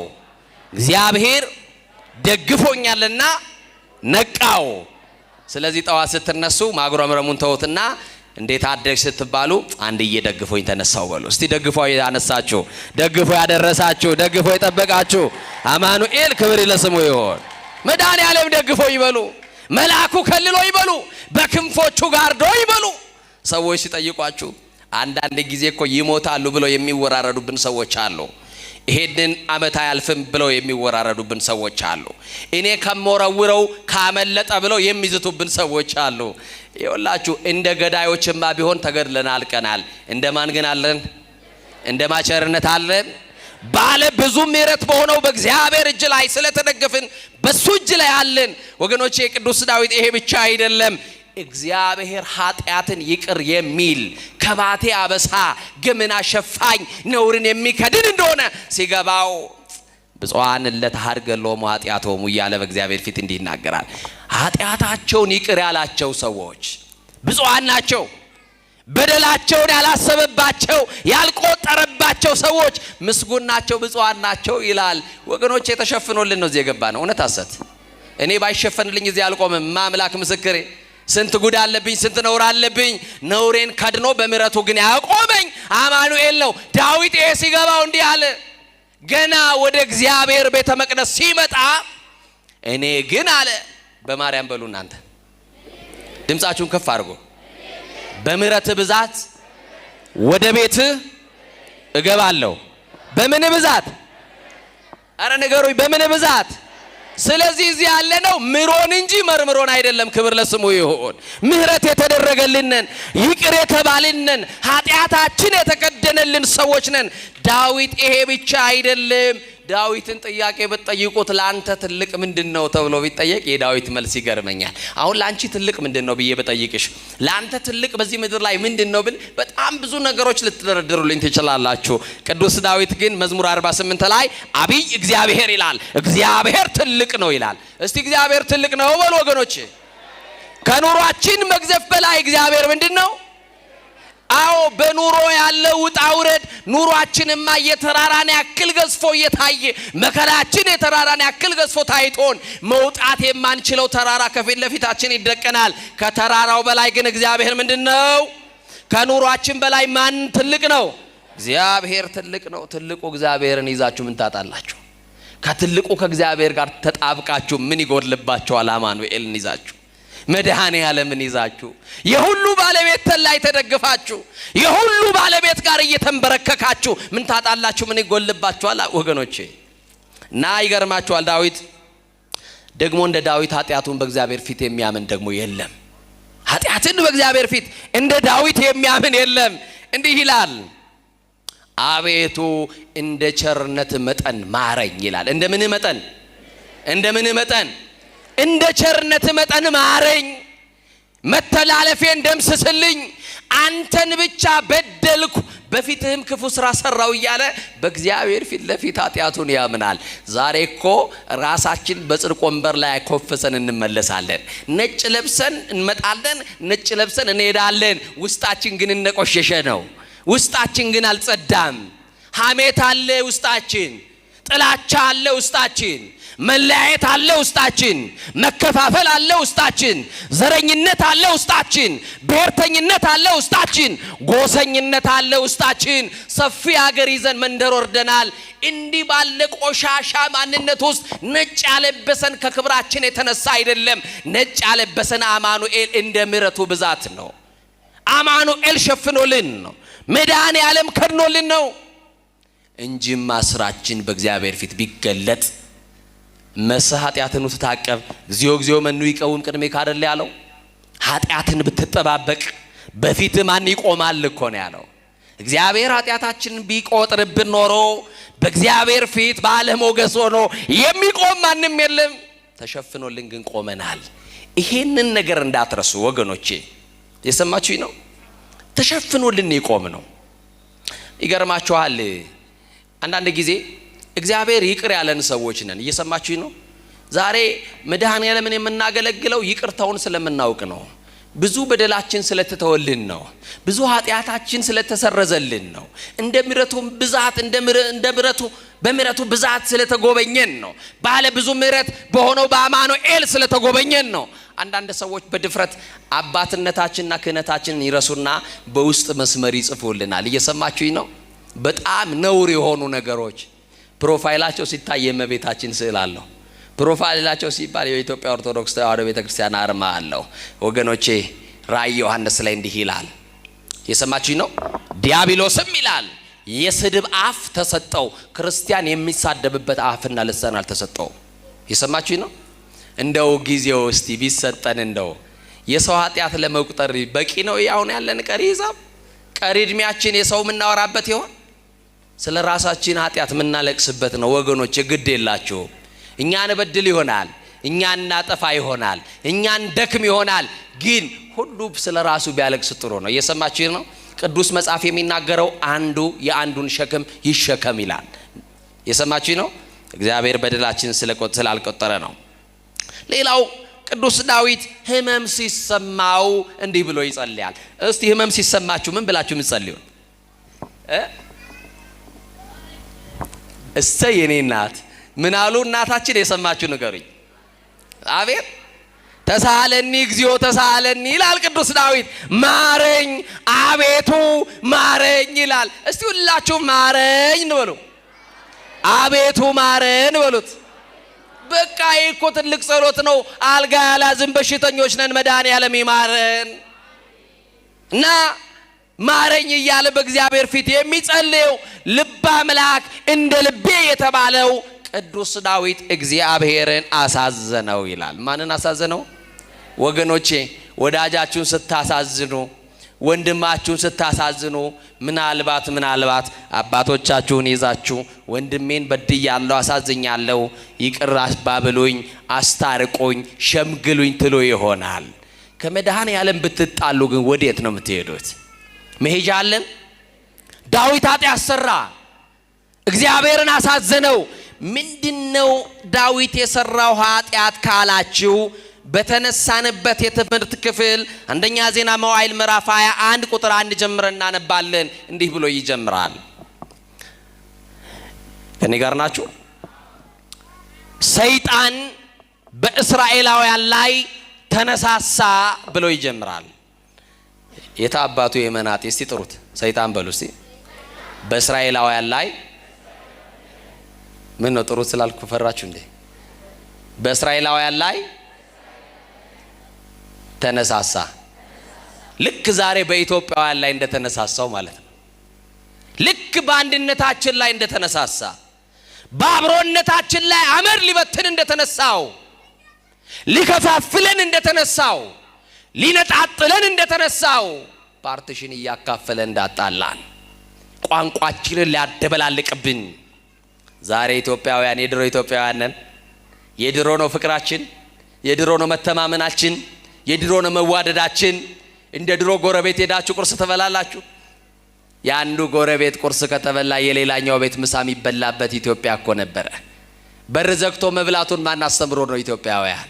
እግዚአብሔር ደግፎኛልና ነቃው። ስለዚህ ጠዋት ስትነሱ ማጉረምረሙን ተውትና እንዴት አደግሽ ስትባሉ አንድዬ ደግፎኝ ተነሳው በሉ። እስቲ ደግፎ ያነሳችሁ፣ ደግፎ ያደረሳችሁ፣ ደግፎ የጠበቃችሁ አማኑኤል ክብር ለስሙ ይሁን። መድኃኔዓለም ደግፎ ይበሉ፣ መልአኩ ከልሎ ይበሉ፣ በክንፎቹ ጋርዶ ይበሉ። ሰዎች ሲጠይቋችሁ አንዳንድ ጊዜ እኮ ይሞታሉ ብለው የሚወራረዱብን ሰዎች አሉ። ይሄንን አመት አያልፍም ብለው የሚወራረዱብን ሰዎች አሉ። እኔ ከመወረውረው ካመለጠ ብለው የሚዝቱብን ሰዎች አሉ። ይኸውላችሁ እንደ ገዳዮችማ ቢሆን ተገድለን አልቀናል። እንደ ማን ግን አለን? እንደ ማቸርነት አለን። ባለ ብዙ ምሕረት በሆነው በእግዚአብሔር እጅ ላይ ስለተደገፍን በሱ እጅ ላይ አለን። ወገኖቼ ቅዱስ ዳዊት ይሄ ብቻ አይደለም፣ እግዚአብሔር ኃጢአትን ይቅር የሚል ከባቴ አበሳ ገመና ሸፋኝ ነውርን የሚከድን እንደሆነ ሲገባው ብፁዓን እለ ተኀድገ ሎሙ ኃጢአቶሙ እያለ በእግዚአብሔር ፊት እንዲህ ይናገራል። ኃጢአታቸውን ይቅር ያላቸው ሰዎች ብፁዓን ናቸው። በደላቸውን ያላሰበባቸው ያልቆጠረባቸው ሰዎች ምስጉን ናቸው፣ ብፁዓን ናቸው ይላል። ወገኖች የተሸፍኖልን ነው እዚህ የገባ ነው። እውነት ሐሰት? እኔ ባይሸፈንልኝ እዚህ አልቆምም። ማምላክ ምስክሬ፣ ስንት ጉድ አለብኝ፣ ስንት ነውር አለብኝ። ነውሬን ከድኖ በምሕረቱ ግን ያቆመኝ አማኑኤል ነው። ዳዊት ይሄ ሲገባው እንዲህ አለ፣ ገና ወደ እግዚአብሔር ቤተ መቅደስ ሲመጣ እኔ ግን አለ፣ በማርያም በሉ እናንተ ድምፃችሁን ከፍ አድርጎ፣ በምሕረት ብዛት ወደ ቤትህ እገባለሁ። በምን ብዛት? አረ ንገሩኝ፣ በምን ብዛት? ስለዚህ እዚህ ያለነው ምሮን እንጂ መርምሮን አይደለም። ክብር ለስሙ ይሁን። ምሕረት የተደረገልንን ይቅር የተባልንን ኃጢአታችን የተከደነልን ሰዎች ነን። ዳዊት ይሄ ብቻ አይደለም። ዳዊትን ጥያቄ ብትጠይቁት ላንተ ትልቅ ምንድነው ተብሎ ቢጠየቅ የዳዊት መልስ ይገርመኛል። አሁን ላንቺ ትልቅ ምንድነው ብዬ ብጠይቅሽ፣ ላንተ ትልቅ በዚህ ምድር ላይ ምንድነው ብል በጣም ብዙ ነገሮች ልትደረድሩልኝ ትችላላችሁ። ቅዱስ ዳዊት ግን መዝሙር 48 ላይ አብይ እግዚአብሔር ይላል። እግዚአብሔር ትልቅ ነው ይላል። እስቲ እግዚአብሔር ትልቅ ነው በሉ ወገኖች። ከኑሯችን መግዘፍ በላይ እግዚአብሔር ምንድነው? አዎ በኑሮ ያለው ውጣ ውረድ ኑሯችንማ የተራራን ያክል ገዝፎ እየታየ መከራችን የተራራን ያክል ገዝፎ ታይቶን መውጣት የማንችለው ተራራ ከፊት ለፊታችን ይደቀናል። ከተራራው በላይ ግን እግዚአብሔር ምንድነው? ከኑሯችን በላይ ማን ትልቅ ነው? እግዚአብሔር ትልቅ ነው። ትልቁ እግዚአብሔርን ይዛችሁ ምን ታጣላችሁ? ከትልቁ ከእግዚአብሔር ጋር ተጣብቃችሁ ምን ይጎድልባችኋል? አማኑኤልን ይዛችሁ መድኃኔ ዓለምን ይዛችሁ፣ የሁሉ ባለቤት ላይ ተደግፋችሁ፣ የሁሉ ባለቤት ጋር እየተንበረከካችሁ ምን ታጣላችሁ? ምን ይጎልባችኋል? ወገኖቼ እና ይገርማችኋል፣ ዳዊት ደግሞ እንደ ዳዊት ኃጢአቱን በእግዚአብሔር ፊት የሚያምን ደግሞ የለም። ኃጢአትን በእግዚአብሔር ፊት እንደ ዳዊት የሚያምን የለም። እንዲህ ይላል፣ አቤቱ እንደ ቸርነት መጠን ማረኝ ይላል። እንደ ምን መጠን? እንደ ምን መጠን? እንደ ቸርነት መጠን ማረኝ፣ መተላለፌን ደምስስልኝ፣ አንተን ብቻ በደልኩ፣ በፊትህም ክፉ ስራ ሰራው እያለ በእግዚአብሔር ፊት ለፊት ኃጢአቱን ያምናል። ዛሬ እኮ ራሳችን በጽድቅ ወንበር ላይ ኮፍሰን እንመለሳለን። ነጭ ለብሰን እንመጣለን፣ ነጭ ለብሰን እንሄዳለን። ውስጣችን ግን እንደቆሸሸ ነው። ውስጣችን ግን አልጸዳም። ሐሜት አለ ውስጣችን፣ ጥላቻ አለ ውስጣችን፣ መለያየት አለ ውስጣችን፣ መከፋፈል አለ ውስጣችን፣ ዘረኝነት አለ ውስጣችን፣ ብሔርተኝነት አለ ውስጣችን፣ ጎሰኝነት አለ ውስጣችን። ሰፊ ሀገር ይዘን መንደር ወርደናል። እንዲህ ባለ ቆሻሻ ማንነት ውስጥ ነጭ ያለበሰን ከክብራችን የተነሳ አይደለም። ነጭ ያለበሰን አማኑኤል እንደ ምሕረቱ ብዛት ነው። አማኑኤል ሸፍኖልን ነው። መድኃኔ ዓለም ከድኖልን ነው እንጂማ ስራችን በእግዚአብሔር ፊት ቢገለጥ መሰ ኃጢአትን ትታቀብ እግዚኦ እግዚኦ መኑ ይቀውም ቅድሜ ካደለ ያለው፣ ኃጢአትን ብትጠባበቅ በፊት ማን ይቆማል እኮ ነው ያለው። እግዚአብሔር ኃጢአታችንን ቢቆጥርብን ኖሮ በእግዚአብሔር ፊት ባለሞገስ ሆኖ የሚቆም ማንም የለም። ተሸፍኖልን ግን ቆመናል። ይሄንን ነገር እንዳትረሱ ወገኖቼ፣ የሰማችሁኝ ነው። ተሸፍኖልን ይቆም ነው። ይገርማችኋል፣ አንዳንድ ጊዜ እግዚአብሔር ይቅር ያለን ሰዎች ነን። እየሰማችሁኝ ነው። ዛሬ መድኃኔዓለምን የምናገለግለው ይቅርታውን ስለምናውቅ ነው። ብዙ በደላችን ስለተተወልን ነው። ብዙ ኃጢአታችን ስለተሰረዘልን ነው። እንደ ምሕረቱ ብዛት እንደ ምሕረቱ በምሕረቱ ብዛት ስለተጎበኘን ነው። ባለ ብዙ ምሕረት በሆነው በአማኑኤል ስለተጎበኘን ነው። አንዳንድ ሰዎች በድፍረት አባትነታችንና ክህነታችንን ይረሱና በውስጥ መስመር ይጽፉልናል። እየሰማችሁኝ ነው። በጣም ነውር የሆኑ ነገሮች profile ኣቸው ሲታይ የእመቤታችን ስዕል አለው። profile ኣቸው ሲባል የኢትዮጵያ ኦርቶዶክስ ተዋሕዶ ቤተክርስቲያን አርማ አለው። ወገኖቼ ራእይ ዮሐንስ ላይ እንዲህ ይላል። የሰማችሁኝ ነው። ዲያብሎስም ይላል የስድብ አፍ ተሰጠው። ክርስቲያን የሚሳደብበት አፍና ልሳን አልተሰጠው። የሰማችሁኝ ነው። እንደው ጊዜው እስቲ ቢሰጠን እንደው የሰው ኃጢአት ለመቁጠር በቂ ነው። አሁን ያለን ቀሪ ሂሳብ፣ ቀሪ እድሜያችን የሰው የምናወራበት ይሆን? ስለ ራሳችን ኃጢአት የምናለቅስበት ነው። ወገኖች ግድ የላችሁም። እኛ እንበድል ይሆናል፣ እኛ እናጠፋ ይሆናል፣ እኛ እንደክም ይሆናል። ግን ሁሉ ስለ ራሱ ቢያለቅስ ጥሩ ነው። እየሰማችሁ ነው። ቅዱስ መጽሐፍ የሚናገረው አንዱ የአንዱን ሸክም ይሸከም ይላል። የሰማችሁ ነው። እግዚአብሔር በደላችን ስላልቆጠረ ነው። ሌላው ቅዱስ ዳዊት ህመም ሲሰማው እንዲህ ብሎ ይጸልያል። እስቲ ህመም ሲሰማችሁ ምን ብላችሁ የምትጸልዩ? እሰይ የኔ እናት ምን አሉ እናታችን? የሰማችሁ ንገሩኝ። አቤት ተሳለኒ እግዚኦ ተሳለኒ ይላል ቅዱስ ዳዊት። ማረኝ አቤቱ ማረኝ ይላል። እስቲ ሁላችሁ ማረኝ እንበሉ። አቤቱ ማረን በሉት። በቃ ይህ እኮ ትልቅ ጸሎት ነው። አልጋ ያላዝን በሽተኞች ነን፣ መድኃኔዓለም ይማረን እና ማረኝ እያለ በእግዚአብሔር ፊት የሚጸልየው ልበ አምላክ እንደ ልቤ የተባለው ቅዱስ ዳዊት እግዚአብሔርን አሳዘነው ይላል። ማንን አሳዘነው? ወገኖቼ ወዳጃችሁን ስታሳዝኑ፣ ወንድማችሁን ስታሳዝኑ፣ ምናልባት ምናልባት አባቶቻችሁን ይዛችሁ ወንድሜን በድያለሁ፣ አሳዝኛለሁ፣ ይቅር አባብሉኝ፣ አስታርቁኝ፣ ሸምግሉኝ ትሉ ይሆናል። ከመድኃኔዓለም ብትጣሉ ግን ወዴት ነው የምትሄዱት? መሄጃ አለን? ዳዊት ኃጢአት ሰራ፣ እግዚአብሔርን አሳዘነው። ምንድነው ዳዊት የሰራው ኃጢአት ካላችሁ በተነሳንበት የትምህርት ክፍል አንደኛ ዜና መዋዕል ምዕራፍ 21 ቁጥር 1 ጀምረን እናነባለን። እንዲህ ብሎ ይጀምራል። ከኔ ጋር ናችሁ? ሰይጣን በእስራኤላውያን ላይ ተነሳሳ ብሎ ይጀምራል። የታ አባቱ የመናጤ እስቲ ጥሩት፣ ሰይጣን በሉ እስቲ። በእስራኤላውያን ላይ ምን ነው ጥሩት ስላልኩ ፈራችሁ እንዴ? በእስራኤላውያን ላይ ተነሳሳ። ልክ ዛሬ በኢትዮጵያውያን ላይ እንደተነሳሳው ማለት ነው። ልክ በአንድነታችን ላይ እንደተነሳሳ፣ በአብሮነታችን ላይ አመድ ሊበትን እንደተነሳው፣ ሊከፋፍለን እንደተነሳው፣ ሊነጣጥለን እንደተነሳው፣ partition እያካፈለ እንዳጣላን፣ ቋንቋችንን ሊያደበላልቅብን። ዛሬ ኢትዮጵያውያን የድሮ ኢትዮጵያውያን ነን። የድሮ ነው ፍቅራችን፣ የድሮ ነው መተማመናችን፣ የድሮ ነው መዋደዳችን። እንደ ድሮ ጎረቤት ሄዳችሁ ቁርስ ትበላላችሁ። የአንዱ ጎረቤት ቁርስ ከተበላ የሌላኛው ቤት ምሳ የሚበላበት ኢትዮጵያ እኮ ነበረ። በር ዘግቶ መብላቱን ማን አስተምሮ ነው ኢትዮጵያውያን?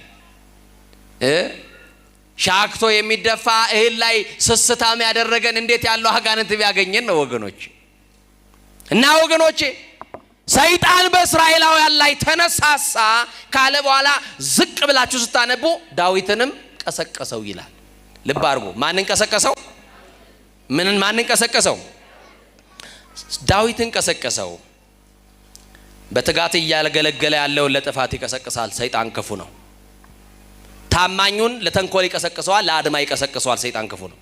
ሻክቶ የሚደፋ እህል ላይ ስስታም ያደረገን እንዴት ያለው አጋንንት ቢያገኘን ነው ወገኖች? እና ወገኖቼ፣ ሰይጣን በእስራኤላውያን ላይ ተነሳሳ ካለ በኋላ ዝቅ ብላችሁ ስታነቡ ዳዊትንም ቀሰቀሰው ይላል። ልብ አድርጉ። ማንን ቀሰቀሰው? ምንን ማንን ቀሰቀሰው? ዳዊትን ቀሰቀሰው። በትጋት እያገለገለ ያለውን ለጥፋት ይቀሰቅሳል። ሰይጣን ክፉ ነው። ታማኙን ለተንኮል ይቀሰቅሰዋል፣ ለአድማ ይቀሰቅሰዋል። ሰይጣን ክፉ ነው።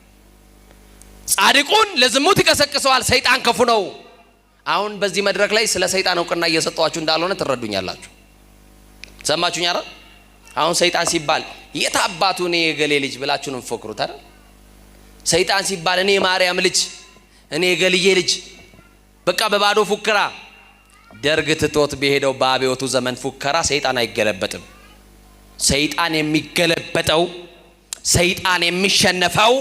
ጻድቁን ለዝሙት ይቀሰቅሰዋል። ሰይጣን ክፉ ነው። አሁን በዚህ መድረክ ላይ ስለ ሰይጣን እውቅና እየሰጠኋችሁ እንዳልሆነ ትረዱኛላችሁ። ሰማችሁኝ አይደል? አሁን ሰይጣን ሲባል የት አባቱ እኔ የገሌ ልጅ ብላችሁ ነው የምትፎክሩት አይደል? ሰይጣን ሲባል እኔ የማርያም ልጅ፣ እኔ የገልዬ ልጅ፣ በቃ በባዶ ፉከራ። ደርግ ትቶት በሄደው በአብዮቱ ዘመን ፉከራ ሰይጣን አይገለበጥም። ሰይጣን የሚገለበጠው፣ ሰይጣን የሚሸነፈው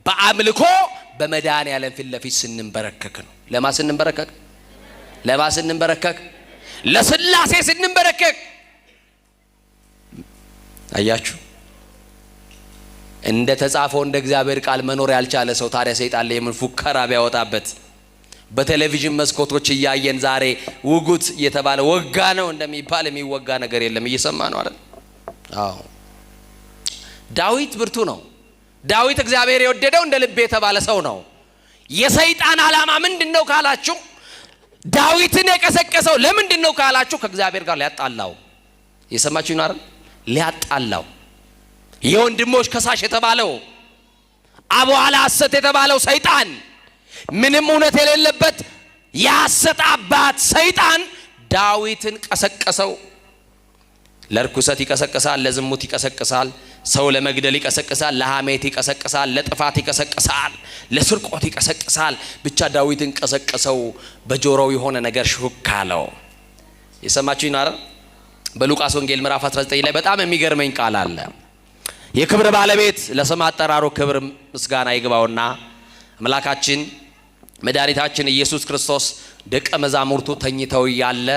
በአምልኮ በመድኃኔዓለም ፊት ለፊት ስንንበረከክ ነው። ለማ ስንንበረከክ? ለማ ስንንበረከክ? ለስላሴ ስንንበረከክ። አያችሁ፣ እንደ ተጻፈው እንደ እግዚአብሔር ቃል መኖር ያልቻለ ሰው ታዲያ ሰይጣን ላይ የምን ፉከራ ቢያወጣበት? በቴሌቪዥን መስኮቶች እያየን ዛሬ ውጉት እየተባለ ወጋ ነው እንደሚባል የሚወጋ ነገር የለም። እየሰማ ነው አይደል? አዎ፣ ዳዊት ብርቱ ነው። ዳዊት እግዚአብሔር የወደደው እንደ ልቤ የተባለ ሰው ነው። የሰይጣን ዓላማ ምንድን ነው ካላችሁ፣ ዳዊትን የቀሰቀሰው ለምንድን ነው ካላችሁ፣ ከእግዚአብሔር ጋር ሊያጣላው። የሰማችሁ ነው አይደል? ሊያጣላው፣ የወንድሞች ከሳሽ የተባለው፣ አቡዓለ ሐሰት የተባለው ሰይጣን፣ ምንም እውነት የሌለበት የሐሰት አባት ሰይጣን ዳዊትን ቀሰቀሰው። ለርኩሰት ይቀሰቅሳል፣ ለዝሙት ይቀሰቅሳል፣ ሰው ለመግደል ይቀሰቅሳል፣ ለሐሜት ይቀሰቅሳል፣ ለጥፋት ይቀሰቅሳል፣ ለስርቆት ይቀሰቅሳል። ብቻ ዳዊትን ቀሰቀሰው። በጆሮው የሆነ ነገር ሹክ አለው። የሰማችሁ ነው አይደል? በሉቃስ ወንጌል ምዕራፍ 19 ላይ በጣም የሚገርመኝ ቃል አለ። የክብር ባለቤት ለስም አጠራሩ ክብር ምስጋና ይግባውና አምላካችን መድኃኒታችን ኢየሱስ ክርስቶስ ደቀ መዛሙርቱ ተኝተው እያለ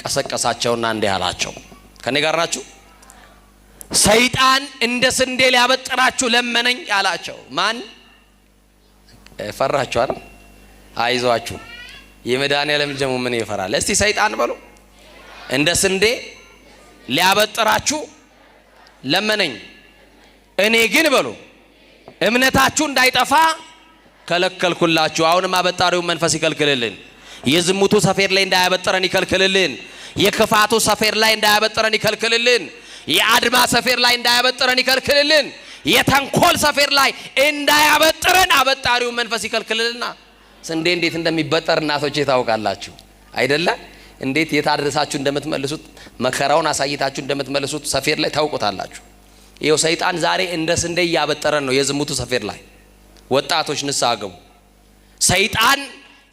ቀሰቀሳቸውና እንዲህ አላቸው። ከኔ ጋር ናችሁ? ሰይጣን እንደ ስንዴ ሊያበጥራችሁ ለመነኝ አላቸው። ማን ፈራችሁ አይደል? አይዟችሁ፣ የመድኃኔዓለም ልጅ ደግሞ ምን ይፈራል? እስቲ ሰይጣን በሉ። እንደ ስንዴ ሊያበጥራችሁ ለመነኝ፣ እኔ ግን በሉ እምነታችሁ እንዳይጠፋ ከለከልኩላችሁ። አሁንም አበጣሪውን መንፈስ ይከልክልልን። የዝሙቱ ሰፌር ላይ እንዳያበጥረን ይከልክልልን። የክፋቱ ሰፌር ላይ እንዳያበጥረን ይከልክልልን። የአድማ ሰፌር ላይ እንዳያበጥረን ይከልክልልን። የተንኮል ሰፌር ላይ እንዳያበጥረን አበጣሪውን መንፈስ ይከልክልልና። ስንዴ እንዴት እንደሚበጠር እናቶቼ ታውቃላችሁ አይደለ? እንዴት የታደረሳችሁ እንደምትመልሱት፣ መከራውን አሳይታችሁ እንደምትመልሱት ሰፌር ላይ ታውቁታላችሁ። ይኸው ሰይጣን ዛሬ እንደ ስንዴ እያበጠረን ነው የዝሙቱ ሰፌር ላይ። ወጣቶች ንስሐ ግቡ። ሰይጣን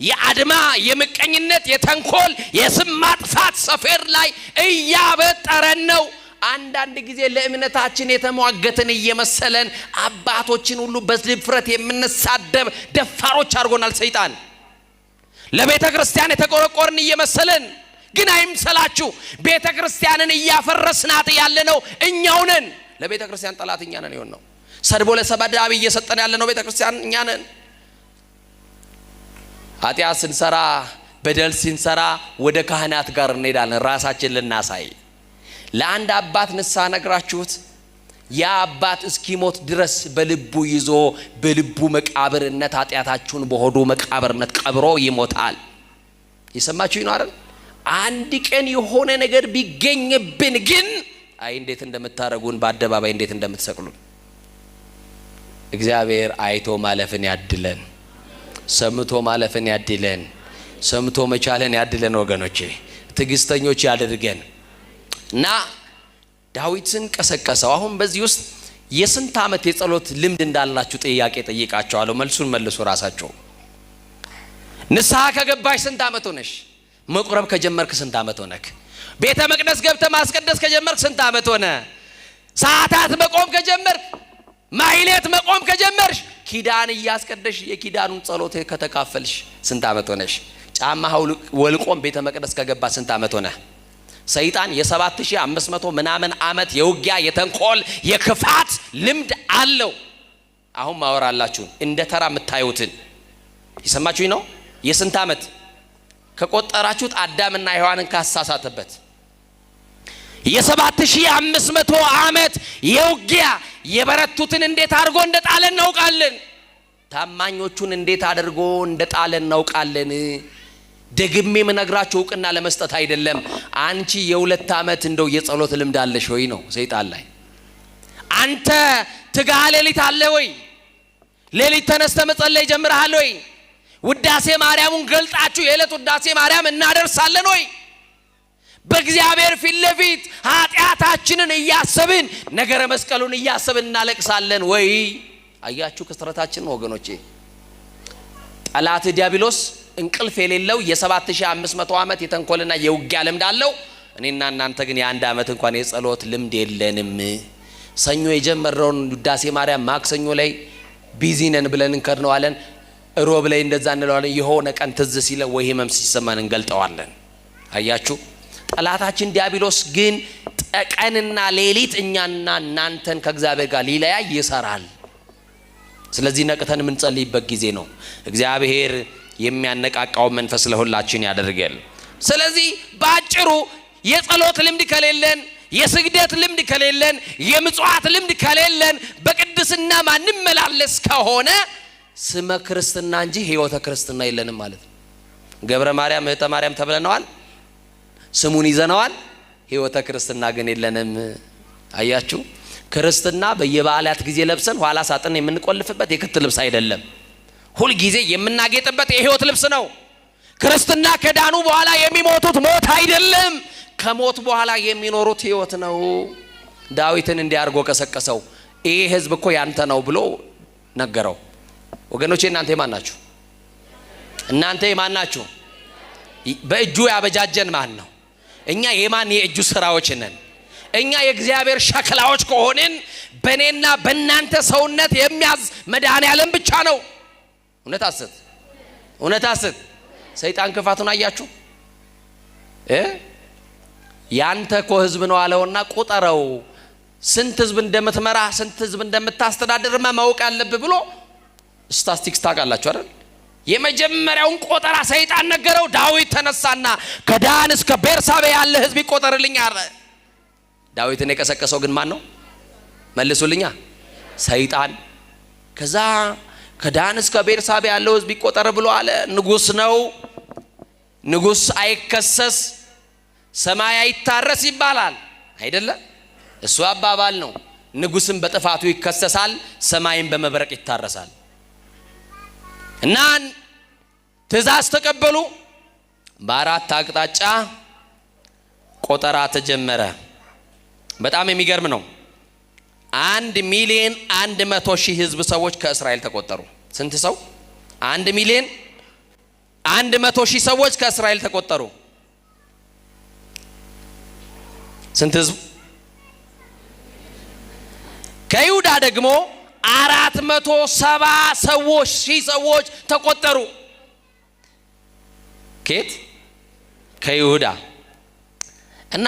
የአድማ፣ የምቀኝነት፣ የተንኮል፣ የስም ማጥፋት ሰፌር ላይ እያበጠረን ነው። አንዳንድ ጊዜ ለእምነታችን የተሟገትን እየመሰለን አባቶችን ሁሉ በድፍረት የምንሳደብ ደፋሮች አድርጎናል ሰይጣን። ለቤተ ክርስቲያን የተቆረቆርን እየመሰለን ግን አይምሰላችሁ፣ ቤተ ክርስቲያንን እያፈረስናት ያለነው እኛው ነን። ለቤተ ክርስቲያን ጠላት እኛ ነን የሆንነው። ሰድቦ ለሰዳቢ እየሰጠን ያለነው ቤተ ክርስቲያን እኛ ነን። ኃጢአት ስንሰራ፣ በደል ስንሰራ ወደ ካህናት ጋር እንሄዳለን ራሳችን ልናሳይ። ለአንድ አባት ንስሐ ነግራችሁት ያ አባት እስኪሞት ድረስ በልቡ ይዞ በልቡ መቃብርነት ኃጢአታችሁን በሆዱ መቃብርነት ቀብሮ ይሞታል። የሰማችሁ ነው አይደል? አንድ ቀን የሆነ ነገር ቢገኝብን ግን አይ እንዴት እንደምታረጉን፣ በአደባባይ እንዴት እንደምትሰቅሉን። እግዚአብሔር አይቶ ማለፍን ያድለን፣ ሰምቶ ማለፍን ያድለን፣ ሰምቶ መቻልን ያድለን። ወገኖቼ ትዕግስተኞች ያድርገን። እና ዳዊትን ቀሰቀሰው። አሁን በዚህ ውስጥ የስንት ዓመት የጸሎት ልምድ እንዳላችሁ ጥያቄ ጠይቃቸዋለሁ። መልሱን መልሱ ራሳቸው። ንስሐ ከገባሽ ስንት ዓመት ሆነሽ? መቁረብ ከጀመርክ ስንት ዓመት ሆነክ? ቤተ መቅደስ ገብተህ ማስቀደስ ከጀመርክ ስንት ዓመት ሆነ? ሰዓታት መቆም ከጀመርክ፣ ማህሌት መቆም ከጀመርሽ፣ ኪዳን እያስቀደሽ የኪዳኑን ጸሎት ከተካፈልሽ ስንት ዓመት ሆነሽ? ጫማ ወልቆም ቤተ መቅደስ ከገባ ስንት ዓመት ሆነ? ሰይጣን የ7500 ምናምን ዓመት የውጊያ፣ የተንኮል፣ የክፋት ልምድ አለው። አሁን ማወራላችሁን እንደ ተራ የምታዩትን የሰማችሁኝ ነው። የስንት ዓመት ከቆጠራችሁት አዳምና ሔዋንን ካሳሳተበት የ7500 ዓመት የውጊያ፣ የበረቱትን እንዴት አድርጎ እንደጣለ እናውቃለን። ታማኞቹን እንዴት አድርጎ እንደጣለ እናውቃለን። ደግሜ የምነግራችሁ እውቅና ለመስጠት አይደለም። አንቺ የ2 ዓመት እንደው የጸሎት ልምድ አለሽ ወይ ነው ሰይጣን ላይ። አንተ ትጋህ ሌሊት አለ ወይ? ሌሊት ተነስተ መጸለይ ጀምረሃል ወይ? ውዳሴ ማርያሙን ገልጣችሁ የዕለት ውዳሴ ማርያም እናደርሳለን ወይ? በእግዚአብሔር ፊት ለፊት ኃጢአታችንን እያሰብን፣ ነገረ መስቀሉን እያሰብን እናለቅሳለን ወይ? አያችሁ ክስረታችን ወገኖቼ። ጠላት ዲያብሎስ እንቅልፍ የሌለው የ7500 ዓመት የተንኮልና የውጊያ ልምድ አለው። እኔና እናንተ ግን የ1 ዓመት እንኳን የጸሎት ልምድ የለንም። ሰኞ የጀመረውን ውዳሴ ማርያም ማክሰኞ ላይ busy ነን ብለን እንከድነዋለን። ሮብ ላይ እንደዛ እንለዋለን። የሆነ ቀን ትዝ ሲለ ወይ ህመም ሲሰማን እንገልጠዋለን። አያችሁ፣ ጠላታችን ዲያብሎስ ግን ቀንና ሌሊት እኛና እናንተን ከእግዚአብሔር ጋር ሊለያይ ይሰራል። ስለዚህ ነቅተን የምንጸልይበት ጊዜ ነው። እግዚአብሔር የሚያነቃቃው መንፈስ ለሁላችን ያደርጋል። ስለዚህ ባጭሩ የጸሎት ልምድ ከሌለን፣ የስግደት ልምድ ከሌለን፣ የምጽዋት ልምድ ከሌለን፣ በቅድስና ማንመላለስ ከሆነ ስመ ክርስትና እንጂ ህይወተ ክርስትና የለንም ማለት ነው። ገብረ ማርያም፣ እህተ ማርያም ተብለነዋል፣ ስሙን ይዘነዋል፣ ህይወተ ክርስትና ግን የለንም። አያችሁ፣ ክርስትና በየበዓላት ጊዜ ለብሰን ኋላ ሳጥን የምንቆልፍበት የክት ልብስ አይደለም። ሁል ጊዜ የምናጌጥበት የህይወት ልብስ ነው። ክርስትና ከዳኑ በኋላ የሚሞቱት ሞት አይደለም፣ ከሞት በኋላ የሚኖሩት ህይወት ነው። ዳዊትን እንዲያርጎ ቀሰቀሰው። ይሄ ህዝብ እኮ ያንተ ነው ብሎ ነገረው። ወገኖቼ እናንተ የማን ናችሁ? እናንተ የማን ናችሁ? በእጁ ያበጃጀን ማን ነው? እኛ የማን የእጁ ስራዎች ነን? እኛ የእግዚአብሔር ሸክላዎች ከሆንን በእኔና በእናንተ ሰውነት የሚያዝ መድኃኔዓለም ብቻ ነው። እውነት አስት፣ እውነት አስት። ሰይጣን ክፋቱን አያችሁ? ያንተ እኮ ህዝብ ነው አለውና ቁጠረው፣ ስንት ህዝብ እንደምትመራ፣ ስንት ህዝብ እንደምታስተዳድር ማወቅ አለብህ ብሎ ስታቲስቲክስ ታውቃላችሁ አይደል? የመጀመሪያውን ቆጠራ ሰይጣን ነገረው። ዳዊት ተነሳና ከዳን እስከ ቤርሳቤ ያለ ህዝብ ይቆጠርልኝ አለ። ዳዊትን የቀሰቀሰው ግን ማን ነው? መልሱልኛ። ሰይጣን። ከዛ ከዳን እስከ ቤርሳቤ ያለው ህዝብ ይቆጠር ብሎ አለ። ንጉስ ነው። ንጉስ አይከሰስ ሰማይ አይታረስ ይባላል አይደለ? እሱ አባባል ነው። ንጉስም በጥፋቱ ይከሰሳል፣ ሰማይም በመብረቅ ይታረሳል። እና ትእዛዝ ተቀበሉ። በአራት አቅጣጫ ቆጠራ ተጀመረ። በጣም የሚገርም ነው። 1,100,000 ህዝብ ሰዎች ከእስራኤል ተቆጠሩ። ስንት ሰው? 1,100,000 ሰዎች ከእስራኤል ተቆጠሩ። ስንት ህዝብ? ከይሁዳ ደግሞ 470 ሰዎች ሺህ ሰዎች ተቆጠሩ። ከየት? ከይሁዳ። እና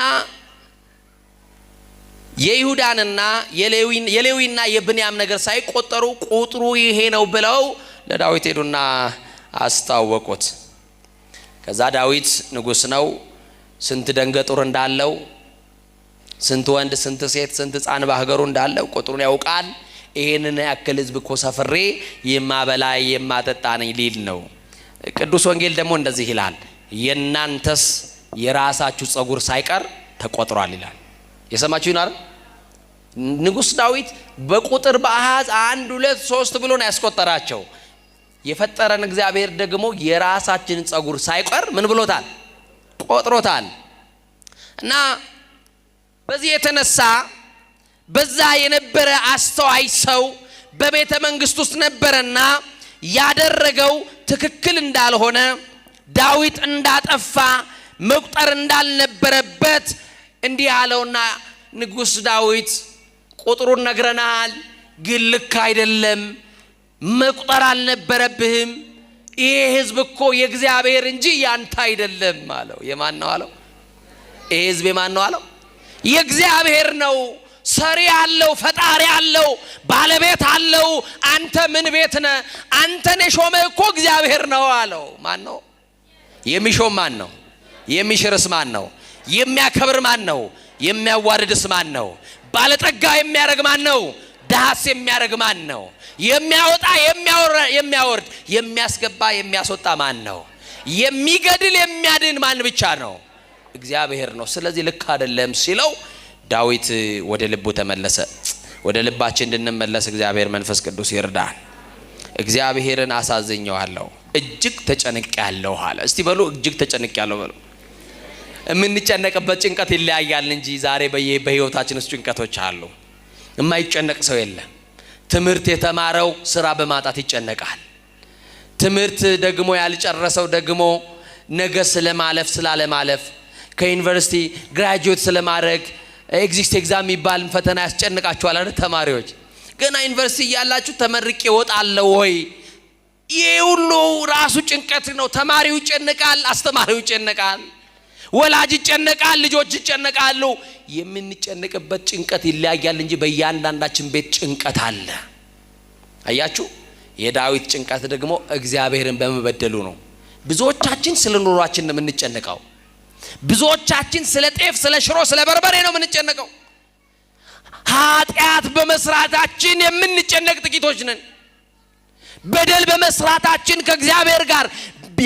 የይሁዳንና የሌዊና የብንያም ነገር ሳይቆጠሩ ቁጥሩ ይሄ ነው ብለው ለዳዊት ሄዱና አስታወቁት። ከዛ ዳዊት ንጉስ ነው። ስንት ደንገጡር እንዳለው፣ ስንት ወንድ፣ ስንት ሴት፣ ስንት ህፃን በሀገሩ እንዳለው ቁጥሩን ያውቃል። ይሄንን ያክል ህዝብ እኮ ሰፍሬ የማበላ የማጠጣ ነኝ ሊል ነው። ቅዱስ ወንጌል ደግሞ እንደዚህ ይላል፣ የናንተስ የራሳችሁ ጸጉር ሳይቀር ተቆጥሯል ይላል። የሰማችሁ ይናር? ንጉሥ ዳዊት በቁጥር በአሃዝ 1 2 3 ብሎ ነው ያስቆጠራቸው። የፈጠረን እግዚአብሔር ደግሞ የራሳችንን ጸጉር ሳይቀር ምን ብሎታል? ቆጥሮታል። እና በዚህ የተነሳ በዛ የነበረ አስተዋይ ሰው በቤተ መንግስት ውስጥ ነበረና ያደረገው ትክክል እንዳልሆነ፣ ዳዊት እንዳጠፋ፣ መቁጠር እንዳልነበረበት እንዲህ አለውና ንጉስ ዳዊት ቁጥሩን ነግረናል፣ ግን ልክ አይደለም፣ መቁጠር አልነበረብህም። ይሄ ህዝብ እኮ የእግዚአብሔር እንጂ ያንተ አይደለም አለው። የማን ነው አለው? ይሄ ህዝብ የማን ነው አለው? የእግዚአብሔር ነው። ሰሪ አለው፣ ፈጣሪ አለው፣ ባለቤት አለው። አንተ ምን ቤት ነህ? አንተን የሾመ እኮ እግዚአብሔር ነው አለው። ማን ነው የሚሾም? ማን ነው የሚሽርስ? ማን ነው የሚያከብር? ማን ነው የሚያዋርድስ? ማን ነው ባለጠጋ የሚያደርግ? ማን ነው ድሃስ የሚያደርግ? ማን ነው የሚያወጣ የሚያወርድ፣ የሚያስገባ የሚያስወጣ? ማን ነው የሚገድል የሚያድን? ማን ብቻ ነው? እግዚአብሔር ነው። ስለዚህ ልክ አይደለም ሲለው ዳዊት ወደ ልቡ ተመለሰ። ወደ ልባችን እንድንመለስ እግዚአብሔር መንፈስ ቅዱስ ይርዳን። እግዚአብሔርን አሳዝኘዋለሁ፣ እጅግ ተጨንቄያለሁ አለ። እስቲ በሉ እጅግ ተጨንቄያለሁ በሉ። የምንጨነቅበት ጭንቀት ይለያያል እንጂ ዛሬ በህይወታችን ውስጥ ጭንቀቶች አሉ። የማይጨነቅ ሰው የለም። ትምህርት የተማረው ስራ በማጣት ይጨነቃል። ትምህርት ደግሞ ያልጨረሰው ደግሞ ነገ ስለማለፍ ስላለማለፍ፣ ከዩኒቨርሲቲ graduate ስለማድረግ exit exam የሚባል ፈተና ያስጨንቃችኋል አይደል? ተማሪዎች ገና ዩኒቨርሲቲ እያላችሁ ተመርቄ እወጣለሁ ወይ? ይሄ ሁሉ ራሱ ጭንቀት ነው። ተማሪው ይጨነቃል፣ አስተማሪው ይጨነቃል፣ ወላጅ ይጨነቃል፣ ልጆች ይጨነቃሉ። የምንጨነቅበት ጭንቀት ይለያያል እንጂ በእያንዳንዳችን ቤት ጭንቀት አለ። አያችሁ፣ የዳዊት ጭንቀት ደግሞ እግዚአብሔርን በመበደሉ ነው። ብዙዎቻችን ስለ ኑሯችን ነው የምንጨነቀው። ብዙዎቻችን ስለ ጤፍ፣ ስለ ሽሮ፣ ስለ በርበሬ ነው የምንጨነቀው። ኃጢአት በመስራታችን የምንጨነቅ ጥቂቶች ነን። በደል በመስራታችን ከእግዚአብሔር ጋር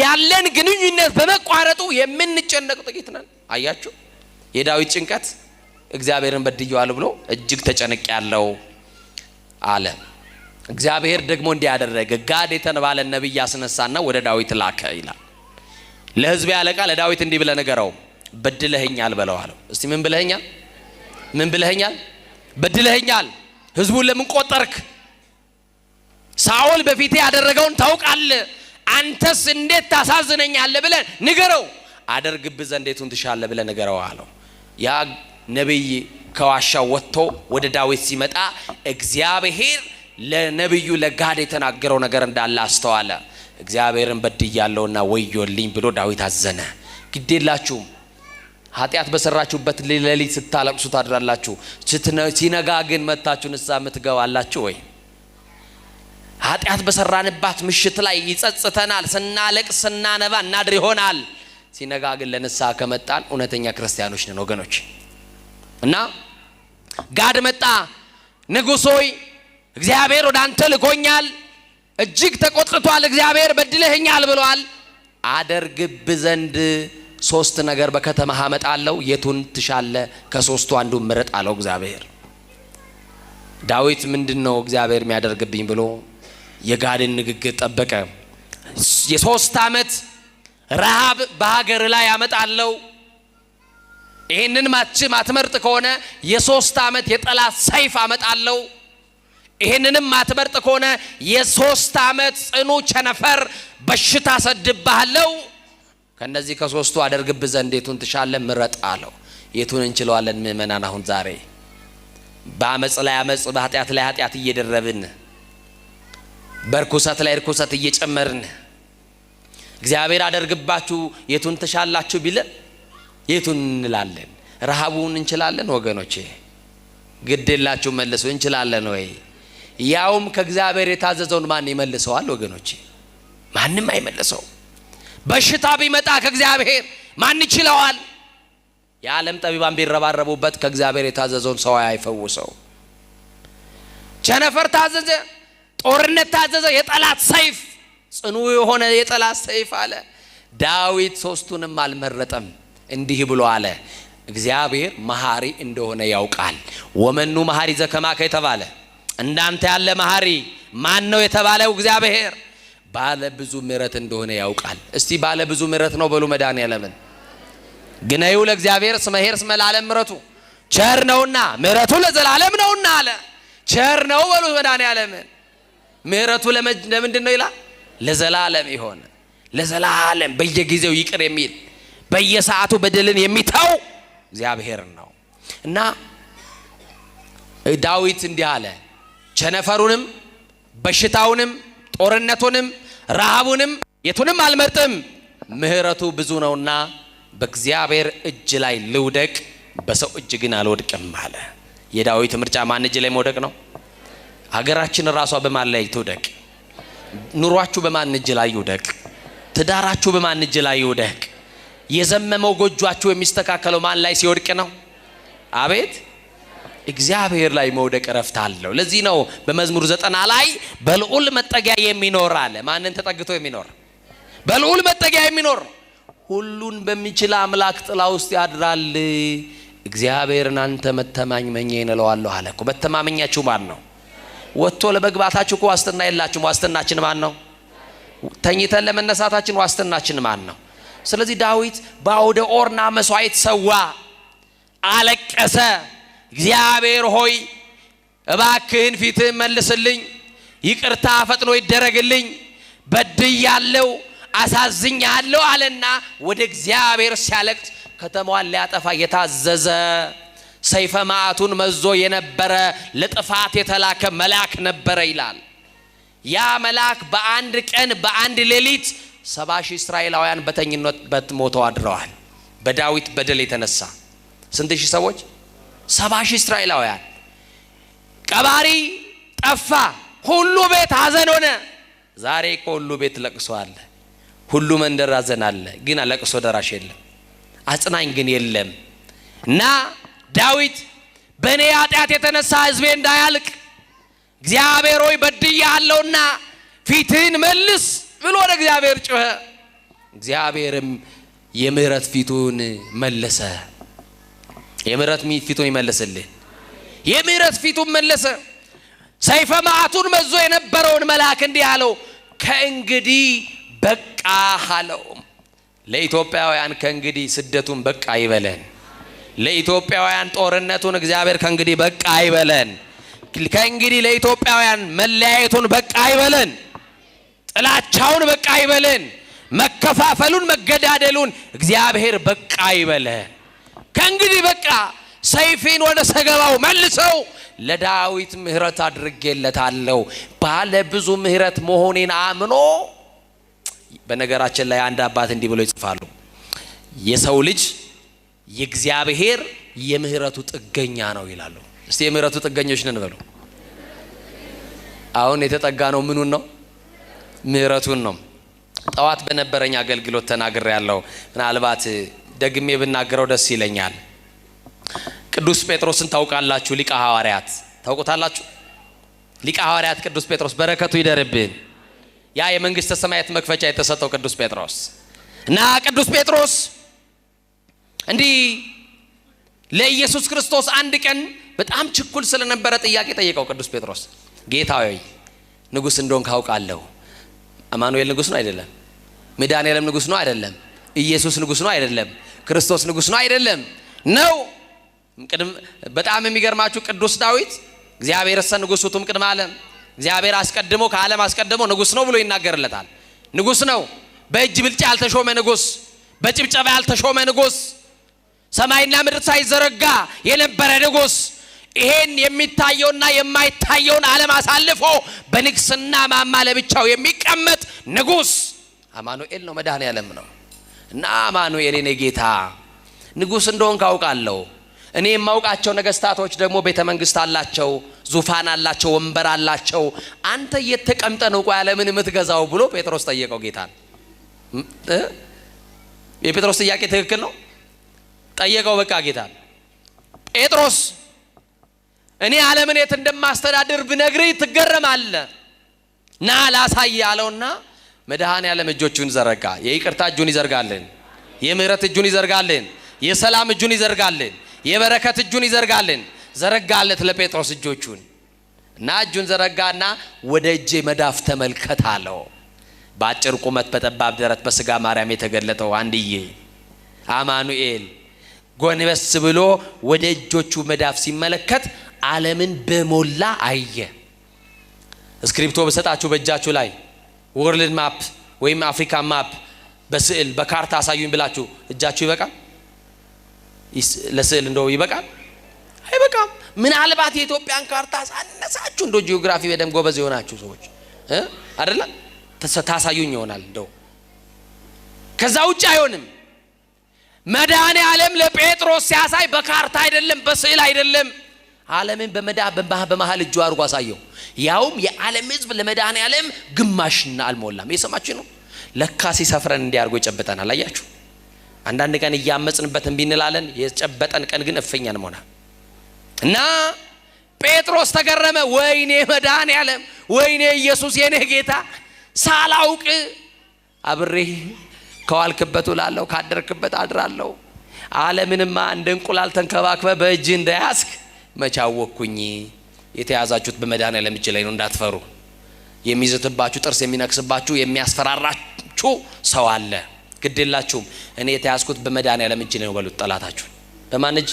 ያለን ግንኙነት በመቋረጡ የምንጨነቅ ጥቂት ነን። አያችሁ፣ የዳዊት ጭንቀት እግዚአብሔርን በድየዋለሁ ብሎ እጅግ ተጨንቄያለሁ አለ። እግዚአብሔር ደግሞ እንዲህ ያደረገ፣ ጋድ የተባለ ነቢይ አስነሳና ወደ ዳዊት ላከ ይላል። ለሕዝቤ አለቃ ለዳዊት እንዲህ ብለህ ንገረው፣ በድለኸኛል በለው አለው። እስቲ ምን ብለኸኛል? ምን ብለኸኛል? በድለኸኛል። ህዝቡን ለምን ቆጠርክ? ሳኦል በፊቴ ያደረገውን ታውቃለህ። አንተስ እንዴት ታሳዝነኛለህ ብለህ ንገረው። አደርግብህ ዘንድ የቱን ትሻለህ ብለህ ንገረው አለው። ያ ነቢይ ከዋሻው ወጥቶ ወደ ዳዊት ሲመጣ እግዚአብሔር ለነቢዩ ለጋድ የተናገረው ነገር እንዳለ አስተዋለ። እግዚአብሔርን በድያለሁና ወዮልኝ ብሎ ዳዊት አዘነ። ግዴላችሁም፣ ኃጢአት በሰራችሁበት ሌሊት ስታለቅሱ ታድራላችሁ። ሲነጋ ግን መታችሁ ንስሐ የምትገባላችሁ ወይ? ኃጢአት በሰራንባት ምሽት ላይ ይጸጽተናል። ስናለቅስ ስናነባ እናድር ይሆናል። ሲነጋ ግን ለንስሐ ከመጣን እውነተኛ ክርስቲያኖች ነን ወገኖች። እና ጋድ መጣ። ንጉሥ ሆይ፣ እግዚአብሔር ወደ አንተ ልኮኛል፣ እጅግ ተቆጥቷል፣ እግዚአብሔር በድለኸኛል ብሏል። አደርግብህ ዘንድ ሶስት ነገር በከተማህ አመጣለሁ፣ የቱን ትሻለህ? ከሶስቱ አንዱ ምረጥ አለው እግዚአብሔር። ዳዊት ምንድን ነው እግዚአብሔር የሚያደርግብኝ ብሎ የጋድን ንግግር ጠበቀ። የ3 ዓመት ረሃብ በሀገር ላይ ያመጣለው። ይህንን ማትመርጥ ከሆነ የ3 ዓመት የጠላት ሰይፍ አመጣለው። ይህንንም ማትመርጥ ከሆነ የ3 ዓመት ጽኑ ቸነፈር በሽታ ሰድብሃለው። ከእነዚህ ከሶስቱ አደርግብህ ዘንድ የቱን ትሻለህ? ምረጥ አለው። የቱን እንችለዋለን ምእመናን? አሁን ዛሬ በአመፅ ላይ አመፅ፣ በኃጢአት ላይ ኃጢአት እየደረብን፣ በርኩሰት ላይ እርኩሰት እየጨመርን፣ እግዚአብሔር አደርግባችሁ የቱን ትሻላችሁ ቢለን የቱን እንላለን? ረሃቡን እንችላለን ወገኖቼ? ግድ የላችሁ መልሱ። እንችላለን ወይ? ያውም ከእግዚአብሔር የታዘዘውን ማን ይመልሰዋል ወገኖቼ? ማንም አይመልሰው። በሽታ ቢመጣ ከእግዚአብሔር ማን ይችለዋል? የዓለም ጠቢባን ቢረባረቡበት ከእግዚአብሔር የታዘዘውን ሰው አይፈውሰው። ቸነፈር ታዘዘ፣ ጦርነት ታዘዘ፣ የጠላት ሰይፍ፣ ጽኑ የሆነ የጠላት ሰይፍ አለ። ዳዊት ሶስቱንም አልመረጠም። እንዲህ ብሎ አለ፣ እግዚአብሔር መሐሪ እንደሆነ ያውቃል። ወመኑ መሐሪ ዘከማከ የተባለ፣ እንዳንተ ያለ መሐሪ ማን ነው የተባለው እግዚአብሔር ባለ ብዙ ምሕረት እንደሆነ ያውቃል። እስቲ ባለ ብዙ ምሕረት ነው በሉ መድኃኔዓለምን። ግነዩ ለእግዚአብሔር እስመ ኄር እስመ ለዓለም ምሕረቱ፣ ቸር ነውና ምሕረቱ ለዘላለም ነውና አለ። ቸር ነው በሉ መድኃኔዓለምን። ምሕረቱ ለምንድን ነው ይላል? ለዘላለም ይሆን። ለዘላለም በየጊዜው ይቅር የሚል፣ በየሰዓቱ በደልን የሚተው እግዚአብሔር ነው። እና ዳዊት እንዲህ አለ፣ ቸነፈሩንም በሽታውንም ጦርነቱንም ረሃቡንም የቱንም አልመርጥም፣ ምሕረቱ ብዙ ነውና በእግዚአብሔር እጅ ላይ ልውደቅ፣ በሰው እጅ ግን አልወድቅም አለ። የዳዊት ምርጫ ማን እጅ ላይ መውደቅ ነው? ሀገራችን ራሷ በማን ላይ ትውደቅ? ኑሯችሁ በማን እጅ ላይ ይውደቅ? ትዳራችሁ በማን እጅ ላይ ይውደቅ? የዘመመው ጎጇችሁ የሚስተካከለው ማን ላይ ሲወድቅ ነው? አቤት፣ እግዚአብሔር ላይ መውደቅ እረፍት አለው። ለዚህ ነው በመዝሙር 90 ላይ በልዑል መጠጊያ የሚኖር አለ። ማንን ተጠግቶ የሚኖር? በልዑል መጠጊያ የሚኖር ሁሉን በሚችል አምላክ ጥላ ውስጥ ያድራል። እግዚአብሔርን አንተ መተማመኛዬ እለዋለሁ አለ እኮ። መተማመኛችሁ ማን ነው? ወጥቶ ለመግባታችሁ እኮ ዋስትና የላችሁም። ዋስትናችን ማን ነው? ተኝተን ለመነሳታችን ዋስትናችን ማን ነው? ስለዚህ ዳዊት በአውደ ኦርና መስዋዕት ሰዋ፣ አለቀሰ። እግዚአብሔር ሆይ፣ እባክህን ፊትህን መልስልኝ፣ ይቅርታ ፈጥኖ ይደረግልኝ፣ በድያለሁ፣ አሳዝኛለሁ አለና ወደ እግዚአብሔር ሲያለቅስ ከተማዋን ሊያጠፋ የታዘዘ፣ ሰይፈ መዓቱን መዞ የነበረ፣ ለጥፋት የተላከ መልአክ ነበረ ይላል። ያ መልአክ በአንድ ቀን በአንድ ሌሊት 70,000 እስራኤላውያን በተኙበት ሞተው አድረዋል። በዳዊት በደል የተነሳ ስንት ሺህ ሰዎች? 70,000 እስራኤላውያን። ቀባሪ ጠፋ። ሁሉ ቤት ሀዘን ሆነ። ዛሬ እኮ ሁሉ ቤት ለቅሶ አለ። ሁሉ መንደር ሀዘን አለ። ግን ለቅሶ ደራሽ የለም። አጽናኝ ግን የለም። እና ዳዊት በእኔ ኃጢአት የተነሳ ሕዝቤ እንዳያልቅ እግዚአብሔር ሆይ በድያለሁና ፊትህን መልስ ብሎ ወደ እግዚአብሔር ጮኸ። እግዚአብሔርም የምህረት ፊቱን መለሰ። የምህረት ፊቱን ይመልስልህ። የምህረት ፊቱን መለሰ። ሰይፈ መዓቱን መዞ የነበረውን መልአክ እንዲህ አለው፣ ከእንግዲህ በቃ አለው። ለኢትዮጵያውያን ከእንግዲህ ስደቱን በቃ ይበለን። ለኢትዮጵያውያን ጦርነቱን እግዚአብሔር ከእንግዲህ በቃ ይበለን። ከእንግዲህ ለኢትዮጵያውያን መለያየቱን በቃ ይበለን። ጥላቻውን በቃ ይበለን። መከፋፈሉን፣ መገዳደሉን እግዚአብሔር በቃ ይበለን። ከእንግዲህ በቃ፣ ሰይፌን ወደ ሰገባው መልሰው፣ ለዳዊት ምህረት አድርጌለታለሁ። ባለ ብዙ ምህረት መሆኔን አምኖ። በነገራችን ላይ አንድ አባት እንዲህ ብለው ይጽፋሉ። የሰው ልጅ የእግዚአብሔር የምህረቱ ጥገኛ ነው ይላሉ። እስቲ የምህረቱ ጥገኞች ነን በሉ። አሁን የተጠጋ ነው ምኑን ነው? ምህረቱን ነው። ጠዋት በነበረኝ አገልግሎት ተናግሬያለሁ። ምናልባት ደግሜ ብናገረው ደስ ይለኛል። ቅዱስ ጴጥሮስን ታውቃላችሁ? ሊቀ ሐዋርያት ታውቁታላችሁ? ሊቀ ሐዋርያት ቅዱስ ጴጥሮስ በረከቱ ይደርብን። ያ የመንግስተ ሰማያት መክፈቻ የተሰጠው ቅዱስ ጴጥሮስ። እና ቅዱስ ጴጥሮስ እንዲህ ለኢየሱስ ክርስቶስ አንድ ቀን በጣም ችኩል ስለነበረ ጥያቄ ጠየቀው። ቅዱስ ጴጥሮስ ጌታ ሆይ፣ ንጉሥ እንደሆንክ አውቃለሁ። አማኑኤል ንጉሥ ነው አይደለም? መድኃኔዓለም ንጉሥ ነው አይደለም? ኢየሱስ ንጉሥ ነው አይደለም? ክርስቶስ ንጉሥ ነው አይደለም? ነው። በጣም የሚገርማችሁ ቅዱስ ዳዊት እግዚአብሔርሰ ንጉሥ ውእቱ እምቅድመ ዓለም፣ እግዚአብሔር አስቀድሞ ከዓለም አስቀድሞ ንጉሥ ነው ብሎ ይናገርለታል። ንጉሥ ነው። በእጅ ብልጫ ያልተሾመ ንጉሥ፣ በጭብጨባ ያልተሾመ ንጉሥ፣ ሰማይና ምድር ሳይዘረጋ የነበረ ንጉሥ፣ ይሄን የሚታየውና የማይታየውን ዓለም አሳልፎ በንግስና ማማ ለብቻው የሚቀመጥ ንጉሥ አማኑኤል ነው፣ መድኃኔ ዓለም ነው። እና አማኑኤል የኔ ጌታ፣ ንጉሥ እንደሆንክ አውቃለሁ። እኔ የማውቃቸው ነገስታቶች ደግሞ ቤተ መንግስት አላቸው፣ ዙፋን አላቸው፣ ወንበር አላቸው። አንተ የት ተቀምጠህ ነው ቆይ ዓለምን የምትገዛው ብሎ ጴጥሮስ ጠየቀው ጌታን። የጴጥሮስ ጥያቄ ትክክል ነው። ጠየቀው በቃ ጌታን። ጴጥሮስ፣ እኔ ዓለምን የት እንደማስተዳድር ብነግርህ ትገረማለህ። ና ላሳይህ አለውና መድኃኔ ዓለም እጆቹን ዘረጋ። የይቅርታ እጁን ይዘርጋልን። የምህረት እጁን ይዘርጋልን። የሰላም እጁን ይዘርጋልን። የበረከት እጁን ይዘርጋልን። ዘረጋለት ለጴጥሮስ እጆቹን እና እጁን ዘረጋና ወደ እጄ መዳፍ ተመልከት አለው። በአጭር ቁመት በጠባብ ደረት በስጋ ማርያም የተገለጠው አንድዬ አማኑኤል ጎንበስ ብሎ ወደ እጆቹ መዳፍ ሲመለከት ዓለምን በሞላ አየ። እስክሪፕቶ በሰጣችሁ በእጃችሁ ላይ world map ወይም አፍሪካ map በስዕል በካርታ አሳዩኝ ብላችሁ እጃችሁ ይበቃል? ለስዕል እንደው ይበቃል? አይበቃም። ምናልባት የኢትዮጵያን ካርታ አሳነሳችሁ እንደው ጂኦግራፊ በደንብ ጎበዝ የሆናችሁ ሰዎች አይደለ ታሳዩኝ ይሆናል እንደው፣ ከዛ ውጭ አይሆንም። መድኃኔ ዓለም ለጴጥሮስ ሲያሳይ በካርታ አይደለም፣ በስዕል አይደለም። ዓለምን በመሃል እጁ አድርጎ አሳየው። ያውም የዓለም ሕዝብ ለመድኃኔ ዓለም ግማሽና አልሞላም። የሰማችሁ ነው። ለካ ሲሰፍረን እንዲህ አድርጎ ይጨብጠናል። አያችሁ፣ አንዳንድ ቀን እያመጽንበት እምቢ እንላለን። የጨበጠን ቀን ግን እፍኝ አንሞላ እና ጴጥሮስ ተገረመ። ወይኔ መድኃኔ ዓለም፣ ወይኔ ኢየሱስ የኔ ጌታ፣ ሳላውቅ አብሬ ከዋልክበት ውላለሁ፣ ካደርክበት አድራለሁ። ዓለምንማ እንደ እንቁላል ተንከባክበ በእጅ እንደያዝክ መቼ አወቅኩኝ። የተያዛችሁት በመድኃኔዓለም እጅ ላይ ነው፣ እንዳትፈሩ። የሚዝትባችሁ፣ ጥርስ የሚነክስባችሁ፣ የሚያስፈራራችሁ ሰው አለ። ግድ የላችሁም። እኔ የተያዝኩት በመድኃኔዓለም እጅ ነው በሉት ጠላታችሁን። በማን እጅ?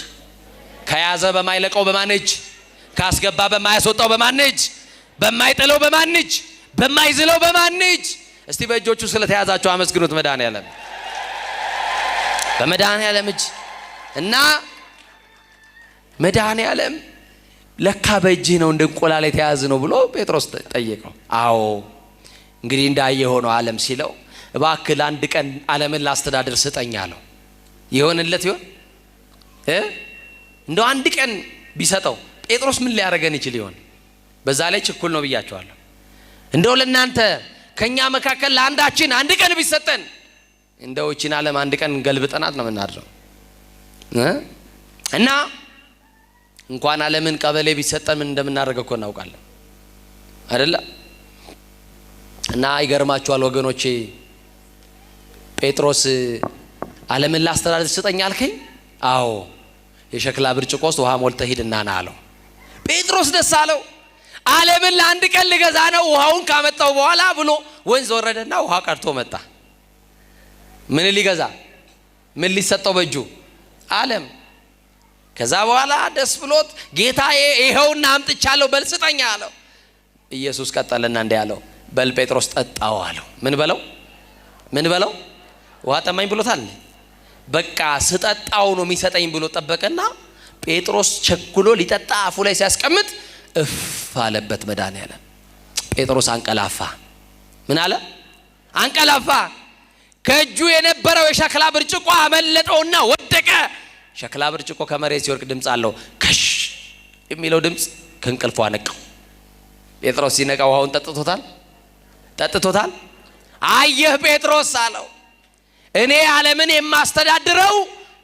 ከያዘ በማይለቀው በማን እጅ? ካስገባ በማያስወጣው በማን እጅ? በማይጥለው በማን እጅ? በማይዝለው በማን እጅ? እስቲ በእጆቹ ስለተያዛችሁ አመስግኑት መድኃኔዓለም። በመድኃኔዓለም እጅ። እና መድኃኔዓለም ለካ በእጅህ ነው እንደ እንቁላል የተያዝ ነው ብሎ ጴጥሮስ ጠየቀው። አዎ እንግዲህ እንዳየ ሆኖ ዓለም ሲለው እባክህ ለአንድ ቀን ዓለምን ላስተዳድር ስጠኝ አለው። ይሆንለት ይሆን? እንደው አንድ ቀን ቢሰጠው ጴጥሮስ ምን ሊያደርገን ይችል ይሆን? በዛ ላይ ችኩል ነው ብያቸዋለሁ። እንደው ለእናንተ ከኛ መካከል ለአንዳችን አንድ ቀን ቢሰጠን እንደው እቺን ዓለም አንድ ቀን ገልብጠናት ነው የምናድረው። እና እንኳን ዓለምን ቀበሌ ቢሰጠን ምን እንደምናደርገው እኮ እናውቃለን አይደለ? እና ይገርማችኋል ወገኖቼ፣ ጴጥሮስ ዓለምን ላስተዳድር ስጠኝ አልከኝ? አዎ፣ የሸክላ ብርጭቆ ውስጥ ውሃ ሞልተህ ሂድና ና አለው። ጴጥሮስ ደስ አለው። ዓለምን ለአንድ ቀን ልገዛ ነው ውሃውን ካመጣው በኋላ ብሎ ወንዝ ወረደና ውሃ ቀድቶ መጣ። ምን ሊገዛ? ምን ሊሰጠው በእጁ? ዓለም። ከዛ በኋላ ደስ ብሎት ጌታዬ ይኸውና አምጥቻለሁ በል ስጠኝ አለው። ኢየሱስ ቀጠለና እንዲህ አለው፣ በል ጴጥሮስ ጠጣው አለው። ምን በለው? ምን በለው? ውሃ ጠማኝ ብሎታል። በቃ ስጠጣው ነው የሚሰጠኝ ብሎ ጠበቀና ጴጥሮስ ቸኩሎ ሊጠጣ አፉ ላይ ሲያስቀምጥ እፍ አለበት መድኃኔዓለም። ጴጥሮስ አንቀላፋ። ምን አለ? አንቀላፋ። ከእጁ የነበረው የሸክላ ብርጭቆ አመለጠውና ወደቀ። ሸክላ ብርጭቆ ከመሬት ሲወድቅ ድምፅ አለው። ከሽ የሚለው ድምፅ ከእንቅልፉ አነቃው። ጴጥሮስ ሲነቃ ውሃውን ጠጥቶታል ጠጥቶታል። አየህ ጴጥሮስ አለው፣ እኔ ዓለምን የማስተዳድረው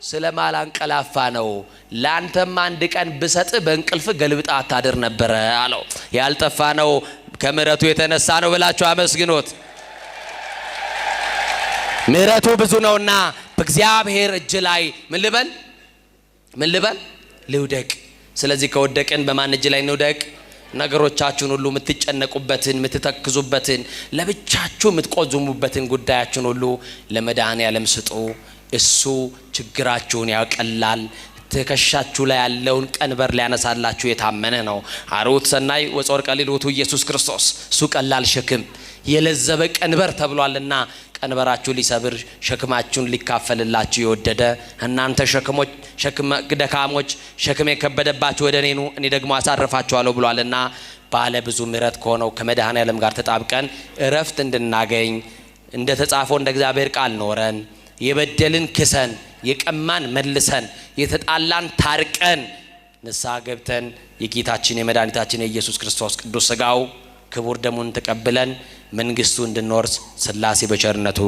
ስለማላንቀላፋ ነው። ላንተም አንድ ቀን ብሰጥ በእንቅልፍ ገልብጣ አታድር ነበረ አለው። ያልጠፋ ነው ከምሕረቱ የተነሳ ነው ብላችሁ አመስግኖት። ምሕረቱ ብዙ ነውና በእግዚአብሔር እጅ ላይ ምን ልበል? ምን ልበል? ልውደቅ። ስለዚህ ከወደቅን በማን እጅ ላይ እንውደቅ? ነገሮቻችሁን ሁሉ የምትጨነቁበትን፣ የምትተክዙበትን፣ ለብቻችሁ የምትቆዝሙበትን ጉዳያችሁን ሁሉ ለመድኃኔዓለም ስጡ። እሱ ችግራችሁን ያቀላል። ትከሻችሁ ላይ ያለውን ቀንበር ሊያነሳላችሁ የታመነ ነው። አርዑት ሰናይ ወጾር ቀሊል ውእቱ ኢየሱስ ክርስቶስ። እሱ ቀላል ሸክም የለዘበ ቀንበር ተብሏልና ቀንበራችሁ ሊሰብር ሸክማችሁን ሊካፈልላችሁ የወደደ፣ እናንተ ሸክሞች ሸክም ደካሞች ሸክም የከበደባችሁ ወደ እኔ ኑ፣ እኔ ደግሞ አሳርፋችኋለሁ ብሏልና ባለ ብዙ ምሕረት ከሆነው ከመድኃኔዓለም ጋር ተጣብቀን እረፍት እንድናገኝ፣ እንደ ተጻፈው እንደ እግዚአብሔር ቃል ኖረን፣ የበደልን ክሰን፣ የቀማን መልሰን፣ የተጣላን ታርቀን፣ ንስሐ ገብተን የጌታችን የመድኃኒታችን የኢየሱስ ክርስቶስ ቅዱስ ስጋው ክቡር ደሙን ተቀብለን መንግስቱ እንድንወርስ ስላሴ በቸርነቱ